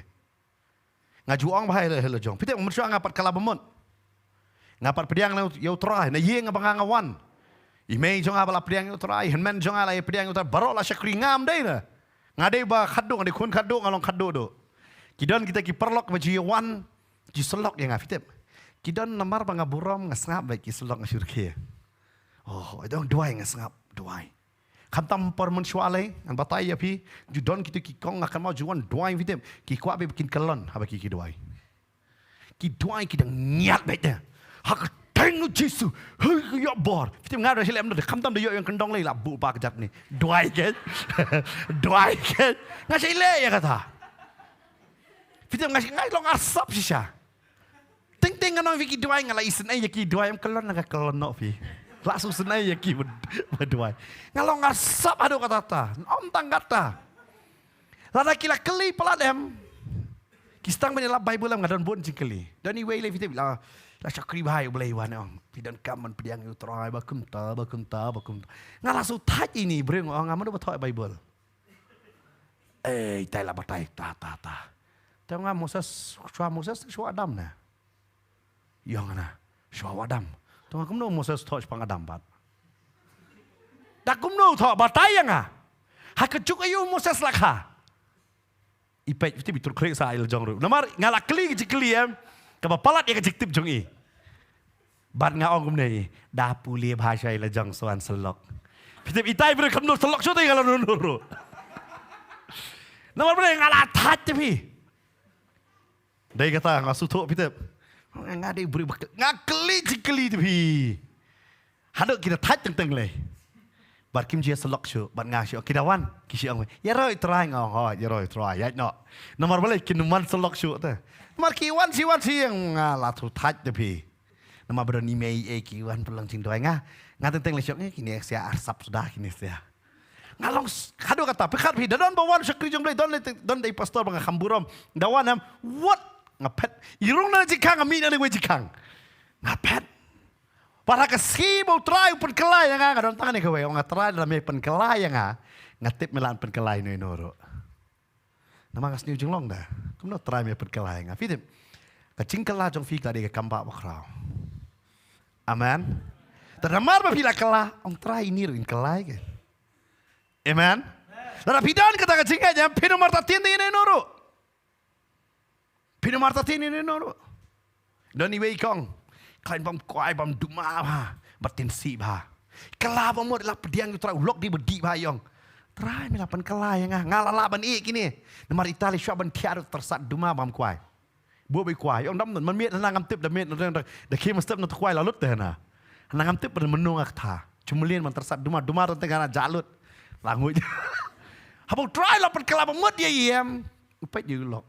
Nga ju ong bha ïa la, ïa la jong. Phi tip, mynshuwa nga pat kylla ba mut. Nga pat pdiang ïa U Trai na ïing ba nga, nga wan. I mei jong nga ba la pdiang ïa U Trai, i hynmen jong nga la ïa pdiang ïa U Trai, baroh la shakri, ngam dei na. Nga dei ba khatduh, nga dei khun khatduh, nga long khatduh duh. Ki don kita ki paralok ba ju ïa wan, ju syllok ïa nga, phi tip. Ki don namar ba nga burom, nga sngap beit, ki syllok, nga shu rkhie. Oh, i dang duwai, nga sngap duwai. Khamtam por mynshuwa lei, ngan batai ïa phi, ju don kito ki kong nga kynmaw ju wan duwai, phi tip, ki kwah beit ba kin kyllon haba ki, ki duwai. Ki duwai ki dang ngiat beit te. Ha ka kyrteng U Jisu, hei, ïoh bor. Phi tip, nga da shilem da, khamtam da ïoh ïa ka kyndong lei, la buh ba ka jat ni. Duwai ke. Duwai ke. Nga shilem ïa kata. Phi tip, nga, nga long arsap shisha. Teng teng ngan ong ïa ki duwai, nga la isynei ïa ki duwai, em kyllon, nga kyllon noh phi. La shu isynei ïa ki ba, ba duwai. Nga long arsap haduh katta katta. Ym tang katta. Lada ki la kylli palat em. Ki sdang ban ïalap Baibl em, nga don bun jingkylli. Don iwei lei, phi tip, la, la shakri bha ïa U Blei, wan ong, phi donkam ban pdiang ïa U Trai ba kumta, ba kumta, ba kumta. Nga la shu thait ïa ini, briew nga ong, nga mano ba thoh Baibl. Eh, itai la batai, ta, ta, ta. Te nga Moses, shuwa Moses, shuwa Adam na. Ïong na, shuwa Adam. Te nga kumno Moses thoh shaphang Adam pat. Da kumno thoh, batai ïa nga. Ha ka juk aïu Moses la kha. I peit, phi tip, i tur khlieh sa ïa la jong ruh. Namar nga la kylli ka jingkylli em. Kaba palat ïa ka jingtip jong i. Bad nga ong kumne, da pule bha shuwa ïa la jong sa wan syllok. Phi tip, itai briew kumno syllok shuh te nga la nunur ruh. Namar balei nga la thait te phi. Dei kata nga sngewthuh, phi tip. Nga dei briew ba, nga kylli jingkylli te phi. Haduh ki da thait teng teng lei. Bad kim ju ïa syllok shuh, bad nga shu, ki da wan, ki shu ong, ïaroh ïa U Trai, nga ong, hooid, ïaroh ïa U Trai, ïaid noh. Namar balei kin ym wan syllok shuh te. Namar ki wan shi wan shi, nga la shu thait te phi. Namar ba don i mei, eh, ki wan pynlong jingduwai, nga, nga teng teng lei shu ong, eh, kine sia arsap suda, kine sia. Nga long s-, haduh katta, pyrkhat phi, da don ba wan shakri jong Blei, don lei, don dei pastor ba nga kham burom. Da wan em, wat, nga phet. I rung na jingkhang, nga mih na wei jingkhang. Nga phet. Bad ha ka sngi ba U Trai u pynkylla ïa nga, nga don tang kane kawei, nga, Trai lada me pynkylla ïa nga, nga tip me lah pynkylla ïano ïano ruh. Namar nga sniew jinglong da. Kumno Trai me pynkylla ïa nga. Phi tip, ka jingkylla jong phi ka dei ka kam ba, ba khraw. Amen. Te namar ba phi la kylla, ong Trai, ini ruh in kylla ïa ka. Amen. Lada phi don kata ka jingngeit, phin ym martatien ïano ïano ruh. Phin ym martatien ïano ïano ruh. Don iwei i kong, khlaiñ bam kwai, bam duma bha, bad tynsih bha. Kylla ba mut, la pdiang ïa U Trai, u lok dei ba dih bha, i ong, Trai me la pynkylla ïa nga, nga la lah ban ïeh kine. Namar ita lei shuwa ban thiah ruh tyrsad duma bam kwai. Buh beit kwai, i ong dam, man miet hana ngam tip, da miet, da, da, da khie mynstep na tu kwai la lut te hana. Hana ngam tip ba mynno nga ktha. Jumlien man tyrsad duma, duma tang tang hana jah lut. La nguid. Haba U Trai la pynkylla ba mut ïa i em, u peit ïa u lok.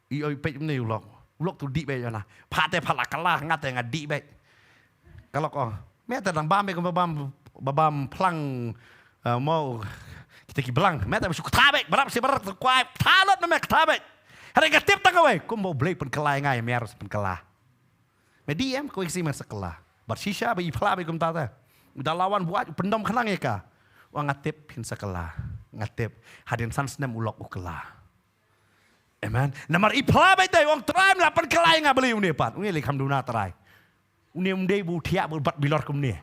I ong, peit mynne u lok. U lok tu dih beit ïa na. Pha te pha la kylla, nga te nga dih beit. Ka lok ong, me te dang bam beit kumba bam, ba bam phlang, eh, mo kita ki blang. Me te ba shu ktha beit, barap shi barap kwai. Ktha lut na me, ktha beit. Hynrei nga tip tang kawei, kumba U Blei pynkylla ïa nga, ïa me ruh sa pynkylla. Me dih em, kawei ka sngi me sa kylla. Bad shisha ba i phla beit kumta te. U da la wan buaid, u pyndom khnang ïa ka. Wa nga tip phin sa kylla. Nga tip. Hadien san snem u lok u kylla. Amen. Namar i phla bai dei ong Trai, me la pynkylla ïa nga, balei une pat? Une lei kham duna Trai. Une um dei ba u thiah ba u bat bilor kumne.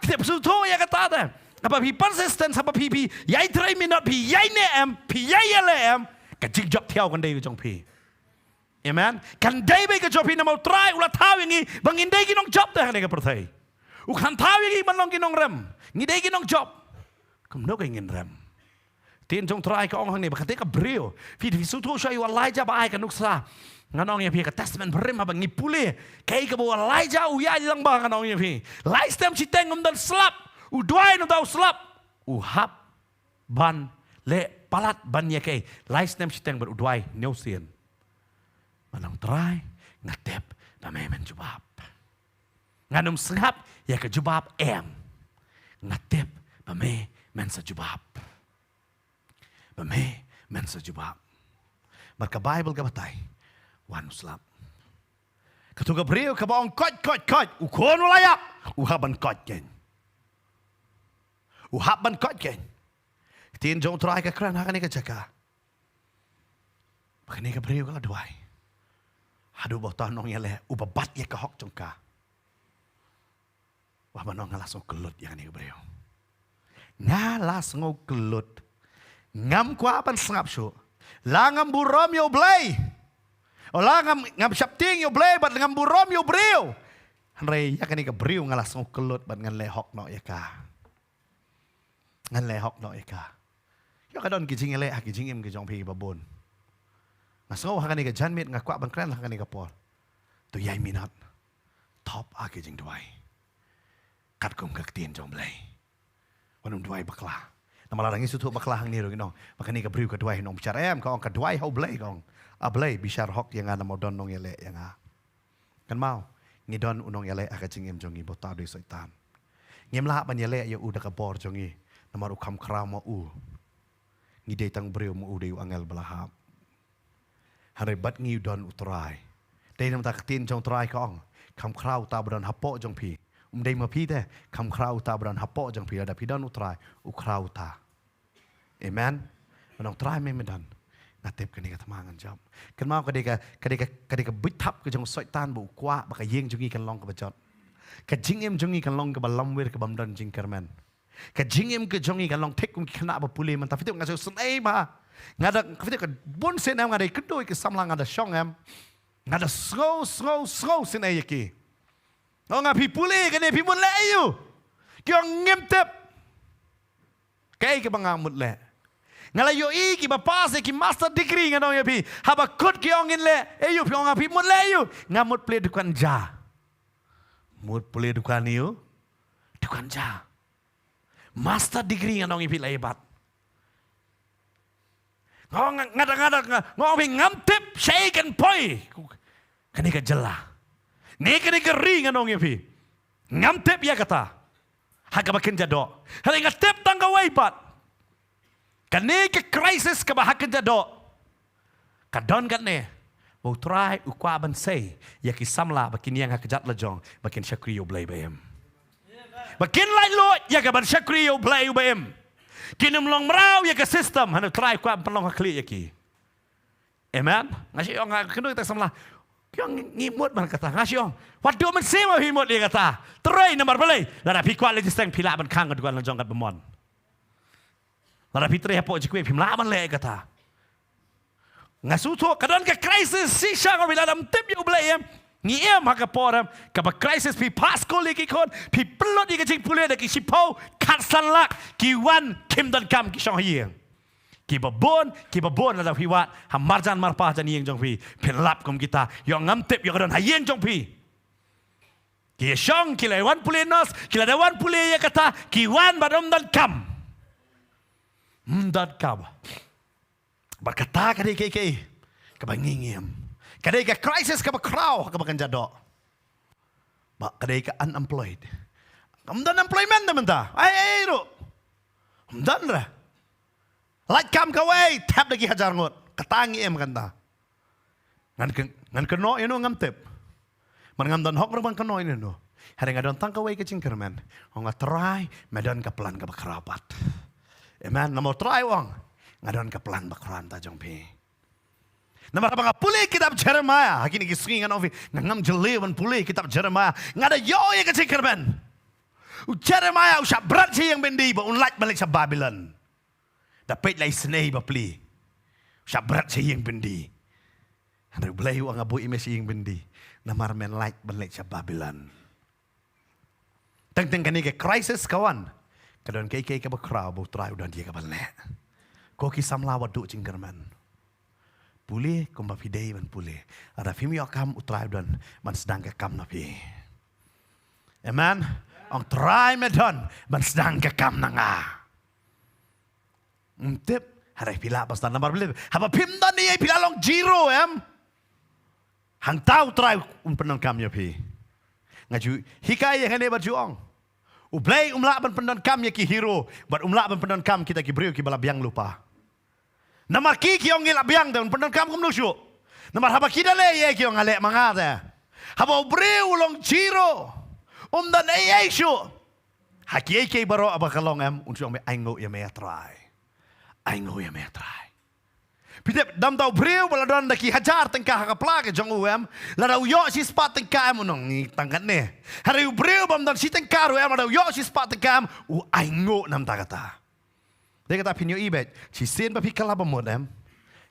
Te psu tho ïa kata te. Haba phi persistent, haba phi phi ïai trei minot, phi ïai ne em, phi ïai ïaleh em, ka jingjop thiaw kan dei ka jong phi. Amen. Kan dei beit ka jong phi namar u Trai u la thaw ïa ngi ba ngin dei ki nongjop te ha kane ka pyrthei. U khlem thaw ïa ngi ban long ki nongrem. Ngi dei ki nongjop. Kumno ka ngin rem? Ktien jong Trai ka ong hangne ba kata ka briew. Phi, phi sngewthuh shuwa ïa u Elijah ba ai ka nuksa. Ngan ong ïa phi, ka Testament Barim haba ngi pule, kaei kaba u Elijah u ïaid lang ba, ngan ong ïa phi, lai snem shiteng um don slap. U duwai, nangta u slap. U hap ban leh palat ban ïa kaei? Lai snem shiteng bad u duwai hynñiew sien. Ban ong Trai, nga tip ba me men jubab. Ngan ym sngap ïa ka jubab em. Nga tip ba me men sa jubab. Ba me men sa jubab. Bad ka Baibl ka batai, wan u slap. Katu ka briew kaba ong koit, koit, koit, u khun u la ïap, u hap ban koit kein. U hap ban koit kein. Ktien jong u Trai ka kren ha kane ka jaka. Ba kane ka briew ka la duwai. Haduh ba uta u nongïaleh uba bat ïa ka hok jong ka, u hap ban ong, nga la sngew kyllut ïa kane ka briew. Nga la sngew kyllut. Ngam kwah ban sngap shuh. La ngam burom ïa U Blei. O la ngam, ngam sheptieng ïa U Blei bad ngam burom ïa u briew. Hynrei ïa kane ka briew nga la sngew kyllut bad ngan leh hok noh ïa ka. Ngan leh hok noh ïa ka. Ïoh ka don ki jingïaleh ha ki jingim ki jong phi kiba bun. Nga sngew ha kane ka janmiet nga kwah ban kren ha kane ka por. To ïai minot. Thop ha ki jingduwai. Katkum ka ktien jong U Blei. Wat nym duwai bakla. Namar lada ngi sngewthuh bakla hangne ruh ngin ong ba kane ka briew ka duwai nongbishar. Em, ka ong ka duwai ha U Blei, ka ong, A Blei, bishar hok ïa nga namar don nongïaleh ïa nga. Kynmaw, ngi don u nongïaleh ha ka jingim jong ngi, ba uta u dei u Soitan. Ngim lah ban ïaleh ïa u da ka bor jong ngi, namar u kham khraw ma u. Ngi dei tang briew, ma u dei u angel ba la hap. Hynrei bad ngi u don u Trai. Dei namar ka ktien jong u Trai ka ong, kham khraw uta ba don hapoh jong phi. Um dei ma phi te, kham khraw uta ba don hapoh jong phi, lada phi don u Trai, u khraw uta. Amen. Ngan ong Trai me me don. Nga tip kane ka thma ngan jop. Kynmaw ka dei ka, ka dei ka, ka dei ka buit thap ka jong u Soitan ba u kwah ba ka ïing jong ngi kan long kaba jot. Ka jingim jong ngi kan long kaba lamwir, kaba ym don jingkyrmen. Ka jingim ka jong ngi kan long thik kum ki khynnah ba pule mynta. Phi tip nga shu snei bha. Nga da, phi tip ka bun sien em nga da ïakynduh ïa ki samla, nga da shong em. Nga da sngew, sngew, sngew sien ïa ki. Nga ong ha phi, pule kane, phi mut leh aïu? Ki ong ngim tip. Kaei kaba nga mut leh? Nga la ïohi kiba pass ïa ki master degree, ngan ong ïa phi. Haba kut ki ong ngin leh aïu, phi ong ha phi mut leh aïu? Nga mut plie dukan ja. Mut plie dukan aïu? Dukan ja. Master degree ngan ong ïa phi la ïa bat. Nga ong, nga da, nga da, nga, nga ong phi ngam tip shaei kan poi kane ka jylla, ne kane ka ri, ngan ong ïa phi. Ngam tip ïa kata ha kaba kynja doh. Hynrei nga tip tang kawei pat. Kane ka crisis kaba ha kynja doh ka don katne, ba u Trai u kwah ban sei ïa ki samla ba kin ïeng ha kjat lajong, ba kin shakri ïa U Blei ba im. Ba kin laitluid ïa ka ban shakri ïa U Blei uba im. Kin ym long mraw ïa ka system, hynrei u Trai u kwah ban pynlong ha khlieh ïa ki. Amen. Nga shu ong, nga kynduh ïa ki samla, ki ong ngi mut ban kata. Nga shu ong, wat duh mynsiem ba phi mut ïa kata. Trei namar balei? Lada phi kwah leit shisneng phi lah ban khang ka dukan lajong katba mon. Lada phi trei hapoh jingkwah phim lah ban leh kata. Nga sngewthuh ka don ka crisis shisha, nga ong phi, lada ym tip ïa U Blei em, ngi im ha ka por em kaba crisis, phi phah skul ïa ki khun, phi pynlut ïa ka jingpule da ki shiphew khatsan lak, ki wan kim don kam, ki shong ha ïing. Kiba bun, kiba bun lada phi wad ha marjan marpa jan ïing jong phi, phin lap kum kita. Ïoh ngam tip ïoh ka don ha ïing jong phi. Ki ïa shong, ki la wan pule nurse, ki la dei wan pule ïa kata, ki wan bad ym don kam. Ym don kam. Bad kata ka dei kaei kaei kaba ngi ngim. Ka dei ka crisis kaba khraw kaba kynja doh. Ba ka dei ka unemployed. Kam don employment da mynta. Ai ai ruh. Ym don re. Lait kam kawei, thep da ki hajar ngut. Kata ngi im kata. Ngan kyn-, ngan kynnoh ïano ngam tip. Man ngam don hok ruh ban kynnoh ïano. Hynrei nga don tang kawei ka jingkyrmen. Ong, nga Trai, me don ka plan kaba khraw pat. Amen. Namar Trai u ong, nga don ka plan ba khraw na ka bynta jong phi. Namar haba nga pule kitab Jeremiah, ha kine ki sngi ngan ong ïa phi, nga ngam jylliew ban pule kitab Jeremiah. Nga da ïoh ïa ka jingkyrmen. U Jeremiah u shah bret sha ïing byndi ba un lait ban leit sha Babilon. Da peit la isynei bapli. U shah bret sha ïing byndi. Hynrei U Blei u ong, nga buh ïa me sha ïing byndi. Namar men lait ban leit sha Babilon. Teng teng kane ka crisis ka wan, ka don kaei kaei kaba khraw ba U Trai u don ïa ka ban leh. Ko ki samla, wat duh jingkyrmen. Pule kumba phi dei ban pule. Lada phim ïoh kam, U Trai u don ban sdang ka kam na phi. Amen. Ong, Trai, me don ban sdang ka kam na nga. Ym tip haba phi lah ban sdang, namar balei? Haba phim don ei ei, phi la long zero, em. Hangta U Trai un pyndonkam ïa phi. Nga ju hikai ïa kane bad ju ong, U Blei um lah ban pyndonkam ïa ki hero bad um lah ban pyndonkam kita ki briew kiba la biang lypa. Namar ki, ki ong ngi la biang, te un pyndonkam kumno shuh? Namar haba ki da leh ei ei, ki ong, nga leh ma nga te. Haba u briew u long zero, um don ei ei shuh, ha kiei kiei baroh ba ka long, em, un shu ong, me, ainguh ïa me, Trai. Ainguh ïa me, Trai. Phi tip, da kumta u briew ba la don da ki hajar tyngka ha ka pla ka jong u, em, lada u ïoh shispah tyngka, em, un ong, ngi tang katne. Hynrei u briew bym don shi tyngka ruh, em, lada u ïoh shispah tyngka, em, u ainguh na bynta kata. Dei kata phin ïohi beit, shisien ba phi kylla ba mut, em,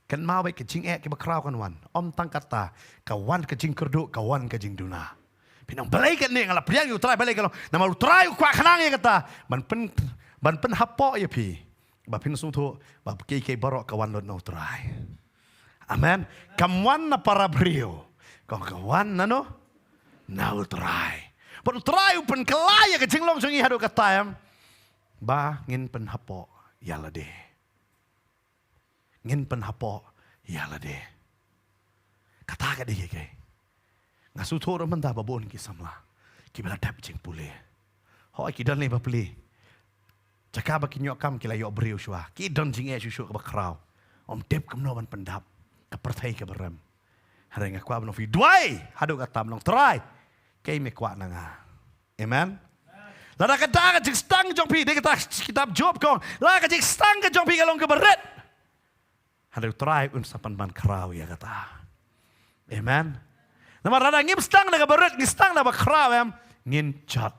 kynmaw beit ka jingeh kaba khraw kan wan. Ym tang kata, ka wan ka jingkyrduh, ka wan ka jingduna. Phin ong, balei katne, nga la pdiang ïa U Trai, balei ka long? Namar U Trai u kwah khnang ïa kata, ban pyn, ban pynhapoh ïa phi ba phin sngewthuh ba kiei kiei baroh ka wan lut na U Trai. Amen. Kam wan na para briew, ka wan na no? Na U Trai. Bad U Trai u pynkylla ïa ka jinglong jong ngi haduh katta, em, ba ngin pynhapoh ïa lade. Ngin pynhapoh ïa lade. Kata ka dei kaei kaei. Nga sngewthuh ruh mynta ba bun ki samla kiba la dep jingpule. Hooid, ki don lei bapli. Jaka ba kin ïoh kam, ki la ïoh briew shuwa. Ki don jingeh shuh shuh kaba khraw. Ym tip kumno ban pyndap ka pyrthei kaba rem. Hynrei nga kwah ban ong ïa phi, duwai haduh katta, ban ong, Trai, kaei me kwah na nga? Amen. Lada kata ka jingsdang jong phi, dei kata kitab Job ka ong, lada ka jingsdang ka jong phi ka long kaba rit, hynrei U Trai un sa pynban khraw ïa kata. Amen. Namar lada ngim sdang na kaba rit, ngi sdang na ba khraw, em, ngin jot.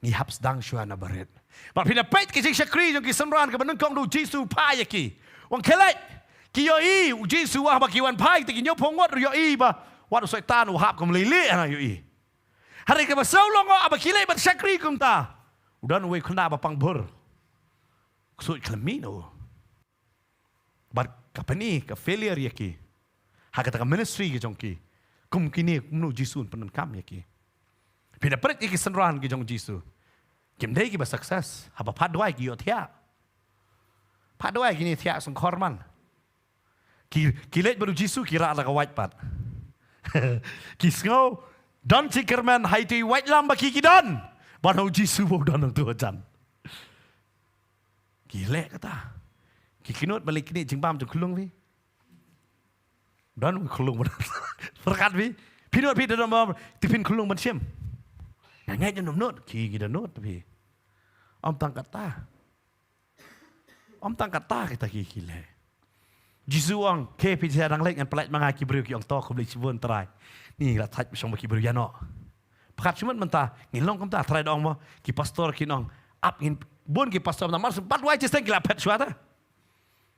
Ngi hap sdang shuwa na ba rit. Bad phi da peit ka jingshakri jong ki synran kaba nyngkong, da u Jisu u phai ïa ki. U ong, khie leit. Ki ïohi u Jisu, ah, ba ki wan phai, te ki hynñiewphew ngut ruh ïohi ba wat u Soitan u hap kum lei lei, hana ïohi. Hynrei kaba sngewlyngngoh, haba ki leit ban shakri kumta, u don uwei u khynnah ba pang bhur. Ksuid khlem mih noh. Bad ka pyni ka failure ïa ki ha kata ka ministry ka jong ki. Kum kine, kumno u Jisu un pyndonkam ïa ki? Phi da peit ïa ki synran ki jong u Jisu, kim dei kiba success. Haba phah duwai ki ïohthiah. Phah duwai kine thiah sngewkhor man. Ki, ki leit bad u Jisu, ki rah da ka wait pat. Ki sngew don jingkyrmen ha ito i waitlam ba ki, ki don, bad ha u Jisu ba u don hangto hajan. Ki leh kata. Ki kynnoh ban leit knieh jingbam jong u khyllung phi. Don u khyllung ban pyrkhat phi. Phi nud phi da don bam, te phin khyllung ban shim. Nga ngeit ïa nud, ki, ki da nud phi. Ym tang kata. Ym tang kata kita ki, ki leh. Jisu u ong, khie phi, sha dang leit ngan pyllait ma nga ki briew, ki ong, to khublei shibun Trai. Ngi la thait shong bad ki briew ïa noh. Pyrkhat shuh mynta, ngin long kumta, Trai da ong mo, ki pastor kin ong, ap ngin, bun ki pastor mynta, mar shu pat wai chiseng ki la phet shuwa ta.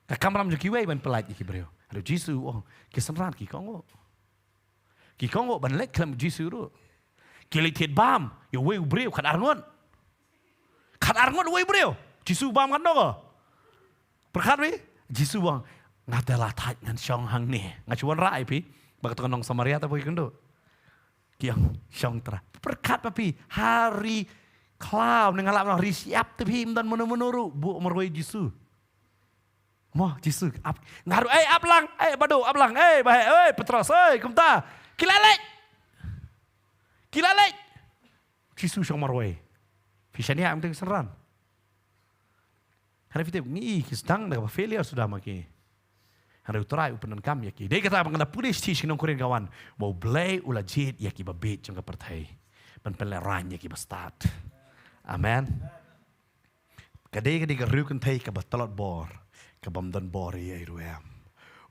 Ka kamram jong kiwei ban pyllait ïa ki briew. Hynrei Jisu u ong, ki synran ki kohnguh. Ki kohnguh ban leit khlem Jisu ruh. Ki leit thied bam ïa uwei u briew khatar ngut. Khatar ngut uwei u briew. Jisu bam katno ko? Pyrkhat phi, Jisu u ong, nga te la thait ngan shong hangne. Nga shu wanrah ïa phi ba kato ka nong Samaria te ba ki kynduh. Ki ong, shong Trai. Pyrkhat ba phi, ha ri khlaw ne nga lah ban ong ri shyiap te phi, ym don mano mano ruh, buh marwei Jisu. Mo, Jisu ap, nga ruh, ei, ap lang, ei, Baduk, ap lang, ei, Bah Heh, ei, Petros, ei, kumta. Ki la leit. Ki la leit. Jisu shong marwei. Phi shaniah ïa ki synran. Hynrei phi tip, ngi ki sdang da kaba failure suda ma ki. Hynrei u Trai u pyndonkam ïa ki. Dei kata ba nga da pule shithi sha ki nong Korinth ka wan, ba U Blei u la jied ïa kiba bieit jong ka pyrthei. ban pynlehrain ïa ki bastad. Amen. Ka dei, ka dei ka riew kynthei kaba tlot bor, kabym don bor ïa ei ruh em.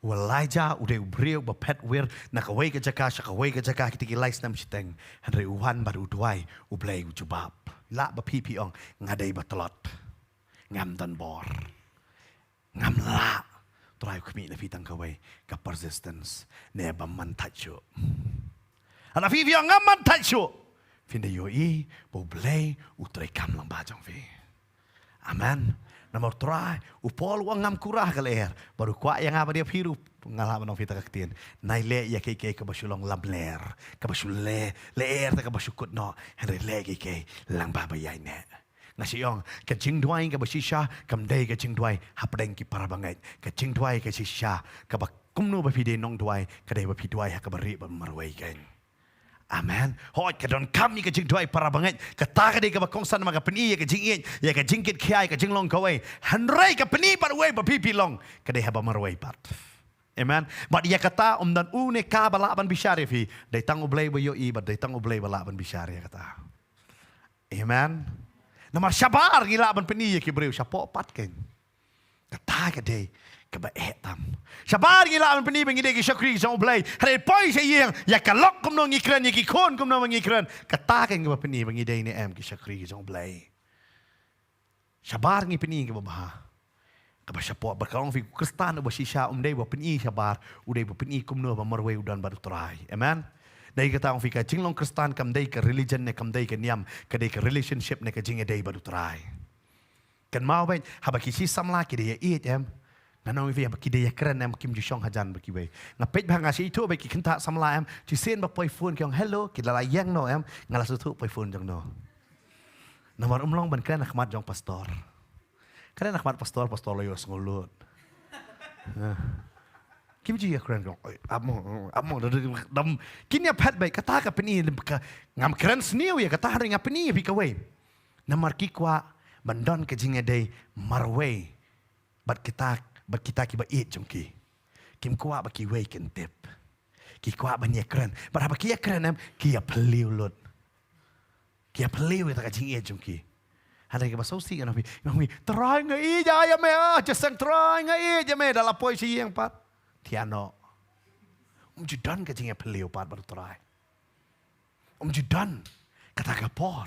U Elijah u dei u briew ba phet wir na kawei ka jaka sha kawei ka jaka kita ki lai snem shiteng. Hynrei u wan bad u duwai, U Blei u jubab. Lah ba phi phi ong, nga dei ba tlot. Ngam don bor. Ngam lah. Trai u khmih na phi tang kawei, ka persistence, ne ba man thait shuh. Hana phi phi ong ngam man thait shuh, phin da ïohi ba U Blei u trei kam lang ba jong phi. Amen. Namar Trai, u Paul u ong ngam kura ha ka lyer. Bad u kwah ïa nga bad ïa phi ruh, nga lah ban ong phi ta ka ktien. Nai leh ïa kiei kiei kaba shu long lamler, kaba shu leh, lyer ta kaba shu kut noh. Hynrei leh kiei kiei lang ba ba ïaineh. Nga shu ong, ka jingduwai kaba shisha kam dei ka jingduwai hapdeng ki para bangeit. Ka jingduwai ka shisha, kaba kumno ba phi dei nongduwai, ka dei ba phi duwai ha kaba rieh ba marwei kein. Amen. Hooid, ka donkam ïa ka jingduwai para bangeit. Kata ka dei kaba kongsan, namar ka pyni ïa ka jingïeit, ïa ka jingkit khia, ïa ka jinglong kawei. Hynrei ka pyni pat uwei ba phi phi long, ka dei haba marwei pat. Amen. Bad ïa kata ym don u ne ka ba lah ban bishar ïa phi. Dei tang U Blei ba ïohi, bad dei tang U Blei ba lah ban bishar ïa kata. Amen. Namar shabar ngi lah ban pyni ïa ki briew, shapoh pat kein. Kata ka dei kaba eh tam. Shabar ngi lah ban pyni ba ngi dei ki shakri jong U Blei. Hynrei poi sha ïing, ïa ka lok kumno ngi kren, ïa ki khun kumno ngi kren. Kata kein kaba pyni ba ngi dei ne em ki shakri jong U Blei. Shabar ngi pyni kaba bha. Kaba shapoh, bad ka ong phi, u Khristan uba shisha um dei ba pyni shabar, u dei ba pyni kumno ba marwei u don bad U Trai. Amen. Dei kata ong phi, ka jinglong Khristan kam dei ka religion ne kam dei ka niam, ka dei ka relationship ne ka jingïadei bad U Trai. Kynmaw beit, haba ki shi samla ki dei ïa ïeit em, ngan ong ïa phi, haba ki dei ïa kren em, kim ju shong hajan bad kiwei. Nga peit ba nga shu ithuh beit ki kynthah samla em, shisien ba poi phone ki ong hello, ki la la ïeng noh em, nga la shu thuh poi phone jong no. Namar um long ban kren ha khmat jong pastor. Kren ha khmat pastor, pastor la ïohsngew lut. Ha. Kim ju ïa kren, oi, amo, amo, da, da, da, kin ïa phet beit, kata ka pyni, ka, ngam kren sniew ïa kata, hynrei nga pyni ïa phi kawei. Namar ki kwah ban don ka jingïadei marwei bad kita, bad kita kiba ïeit jong ki. Kim kwah ba kiwei kin tip. Ki kwah ban ïa kren. Bad haba ki ïa kren em, ki ïa phylliew lut. Ki ïa phylliew ïa kata ka jingïeit jong ki. Hynrei kaba sngewsih ngan ong ïa phi, ngan ong ïa phi, Trai nga ïeit ïa me, ah, Joseng, Trai nga ïeit ïa me, da la poi sha ïing pat. Thiah noh. Um ju don ka jingïaphylliew pat bad U Trai. Um ju don kata ka por.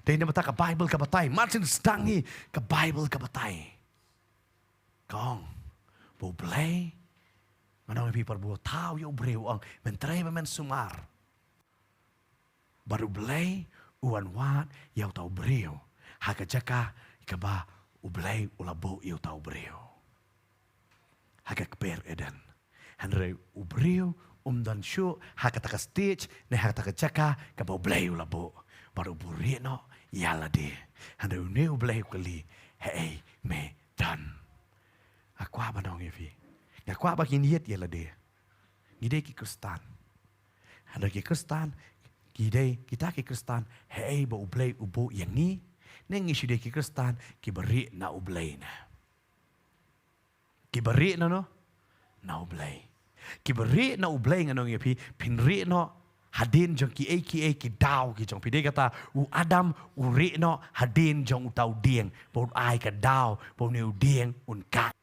Dei na kata ka Baibl ka batai, mar shu sdang hi ka Baibl ka batai. Ka ong ba U Blei, ngan ong ïa phi, para bangeit, thaw ïa u briew, u ong, men trei ba men sumar. Bad U Blei u wan wad ïa uta u briew ha ka jaka kaba U Blei u la buh ïa uta u briew, ha ka kper Eden. Hynrei u briew um don shuh ha kata ka stage ne ha kata ka jaka kaba U Blei u la buh. Bad u buh rieh noh ïa lade. Hynrei une U Blei u kylli, haei me don? Nga kwah ban ong ïa phi, nga kwah ba ngin ïeit ïa lade. Ngi dei ki Khristan. Hynrei ki Khristan, ki dei, kita ki Khristan, haei ba U Blei u buh ïa ngi? Ne ngi shu dei ki Khristan kiba rieh na U Blei ne? Kiba rieh na no? Na U Blei. Kiba rieh na U Blei, ngan ong ïa phi, phin rieh noh hadien jong kiei kiei ki daw ki jong phi. Dei kata u Adam u rieh noh hadien jong uta u dieng, ba un ai ka daw ba une u dieng un kat.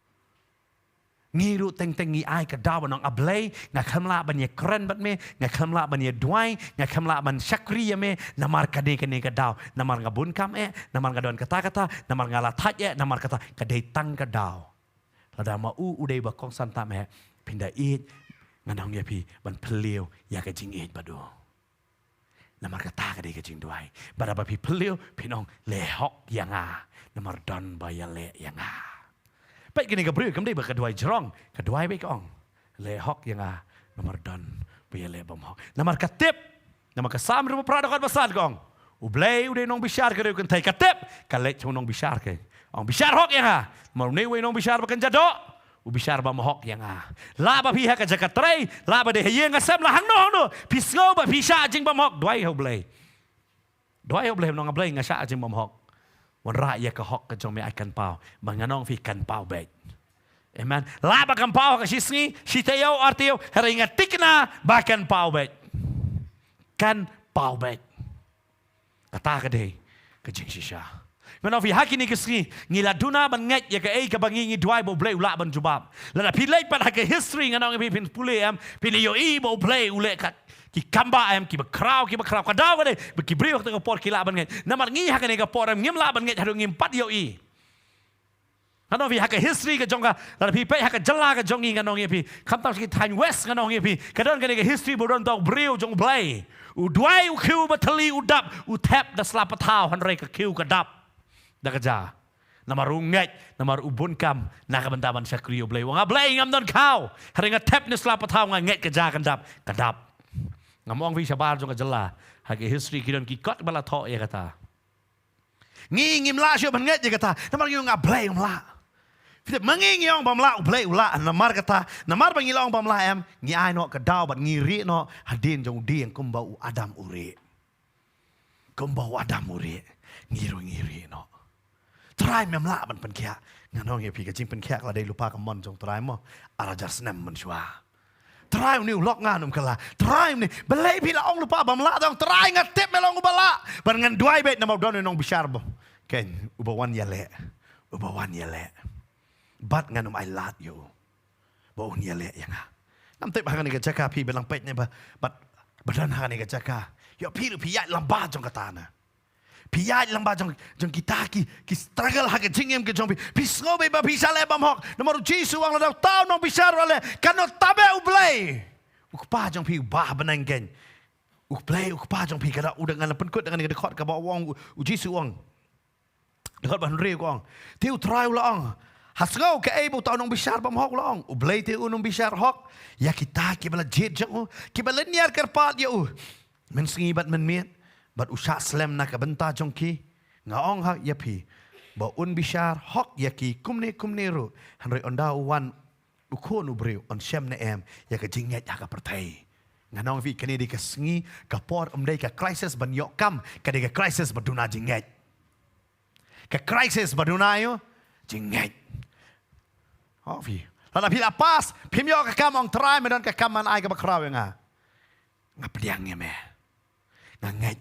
Ngi ruh teng teng ngi ai ka daw ban ong, A Blei, nga khlem lah ban ïa kren bad me, nga khlem lah ban ïa duwai, nga khlem lah ban shakri ïa me, namar kane kane ka daw, namar nga bun kam eh, namar nga don kata kata, namar nga la thait eh, namar kata. Ka dei tang ka daw. Lada ma u u dei ba kongsan tam eh, phin da ïeit, ngan ong ïa phi, ban phylliew ïa ka jingïeit bad u. Namar kata ka dei ka jingduwai. Bad haba phi phylliew, phin ong, leh hok ïa nga, namar don ba ïaleh ïa nga. Peit kane ka briew kam dei ba ka duwai jrong, ka duwai beit, ka ong, leh hok ïa nga, namar don ba ïaleh bymhok. Namar ka tip, namar ka Salm hynriew phra dkhot ba san ka ong, U Blei u dei u nongbishar ka riew kynthei. Ka tip, ka leit sha u nongbishar, ka ong, bishar hok ïa nga, namar une uwei u nongbishar ba kynja doh u bishar bymhok ïa nga. Lah ba phi ha ka jaka trei, lah ba dei ha ïing ha sem, la hangno hangno, phi sngew ba phi shah jingbymhok, duwai ha U Blei. Duwai ha U Blei, nong, A Blei, nga shah jingbymhok. Wanrah ïa ka hok ka jong me, ai kynpaw. Ba ngan ong ïa phi, kynpaw beit. Amen. Lah ba kynpaw ha ka shi sngi, shi taïew, ar taïew, hynrei nga thikna ba kynpaw beit. Kynpaw beit. Kata ka dei ka jingshisha. Ngan ong ïa phi ha kine ki sngi, ngi la duna ban ngeit ïa kaei kaba ngi ngi duwai ba U Blei u lah ban jubab. Lada phi leit pat ha ka history, ngan ong ïa phi, phin pule em, phin ïohi ba U Blei u leh ka, ki kam ba em, kiba khraw, kiba khraw. Ka daw ka dei ba ki briew ha kata ka por ki lah ban ngeit. Namar ngi ha kane ka por em, ngim lah ban ngeit haduh ngim pat ïohi. Ngan ong ïa phi ha ka history ka jong ka, lada phi peit ha ka jylla ka jong ngi, ngan ong ïa phi, khamtam sha ki thaiñ West, ngan ong ïa phi, ka don kane ka history ba don tang u briew jong U Blei. U duwai, u khiew ba thylli, u dap, u thep da sla pathaw, hynrei ka khiew ka dap da ka ja. Namar u ngeit, namar u bun kam na ka bynta ban shakri U Blei. U ong, A Blei, ngam don khaw, hynrei nga thep ne sla pathaw, nga ngeit ka ja kan dap, ka dap. Ngam ong ïa phi shabar jong ka jylla, ha ka history ki don ki kot ba la thoh ïa kata. Ngi ngim lah shuh ban ngeit ïa kata. Namar ngi ong A Blei um lah. Phi tip, ma ngi ngi ong bym lah, U Blei u lah. Namar kata, namar ba ngi la ong bym lah em, ngi ai noh ka daw bad ngi rieh noh hadien jong u dieng kumba u Adam u rieh. Kumba u Adam u rieh, ngi ruh ngi rieh noh. Trai, mem lah ban pynkhiah. Ngan ong ïa phi, ka jingpynkhiah ka la dei lypa ka mon jong Trai mo. Ar hajar snem mynshuwa. Trai, une u lok nga, ym kylla. Trai, une, balei phi la ong lypa bym lah? Tang Trai, nga tip me long uba lah. Bad ngan duwai beit namar u don u nongbishar ba, keiñ, uba wan ïaleh. Uba wan ïaleh. Bad ngan ym ailad ïa u ba un ïaleh ïa nga. Ngam tip ha kane ka jaka phi ba nang peit ne ba, bad ba don ha kane ka jaka. Ïoh phi ruh phi ïaid lem bad jong kata na. Phi ïaid lem bad jong, jong kita ki, ki struggle ha ka jingim ka jong phi. Phi sngew beit ba phi shah leh bymhok. Namar u Jisu u ong lada uta u nongbishar u la leh, katno tbit U Blei. U Kpa jong phi uba ha bneng keiñ. U Blei, u Kpa jong phi, ka da u da ngan pynkut da kane ka dkhot kaba u ong u, u Jisu u ong. Dkhot ba hynriew ka ong. Te u Trai u la ong, ha sngew kaei ba uta u nongbishar bymhok u la ong. U Blei te u nongbishar hok ïa kita kiba la jied jong u, kiba la niar kyrpad ïa u mynsngi bad mynmiet, bad u shah slem na ka bynta jong ki. Nga ong ha ïa phi ba un bishar hok ïa ki kumne kumne ruh, hynrei ynda u wan u Khun u briew, un shem ne em ïa ka jingngeit ha ka pyrthei? Ngan ong ïa phi, kane dei ka sngi, ka por, ym dei ka crisis ban ïoh kam, ka dei ka crisis ba duna jingngeit. Ka crisis ba duna ïoh jingngeit. Oh, phi. Lada phi la pass, phim ïoh ka kam, ong Trai, me don ka kam ban ai kaba khraw ïa nga. Nga pdiang ïa me. Nga ngeit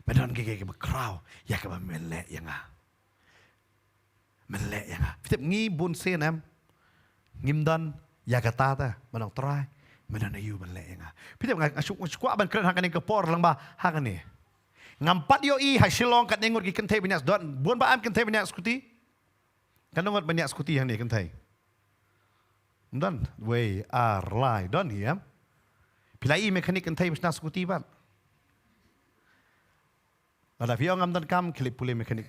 me don kiei kiei kiba khraw ïa kaba me leh ïa nga. Me leh ïa nga. Phi tip, ngi bun sien em, ngim don ïa kata te, me ong Trai, me don aïu ban leh ïa nga. Phi tip, nga, nga shu, nga shu kwah ban kren ha kane ka por lyngba ha kane. Ngam pat ïohi ha Shillong katne ngut ki kynthei ba ñiah, don bun ba em kynthei ba ñiah skuti? Katno ngut ba ñiah skuti hangne kynthei? Ym don. Wei, ar, lai, don hi em? Phi la i mechanic kynthei ba shna skuti pat? Lada phi ong ngam don kam, khie leit pule mechanic.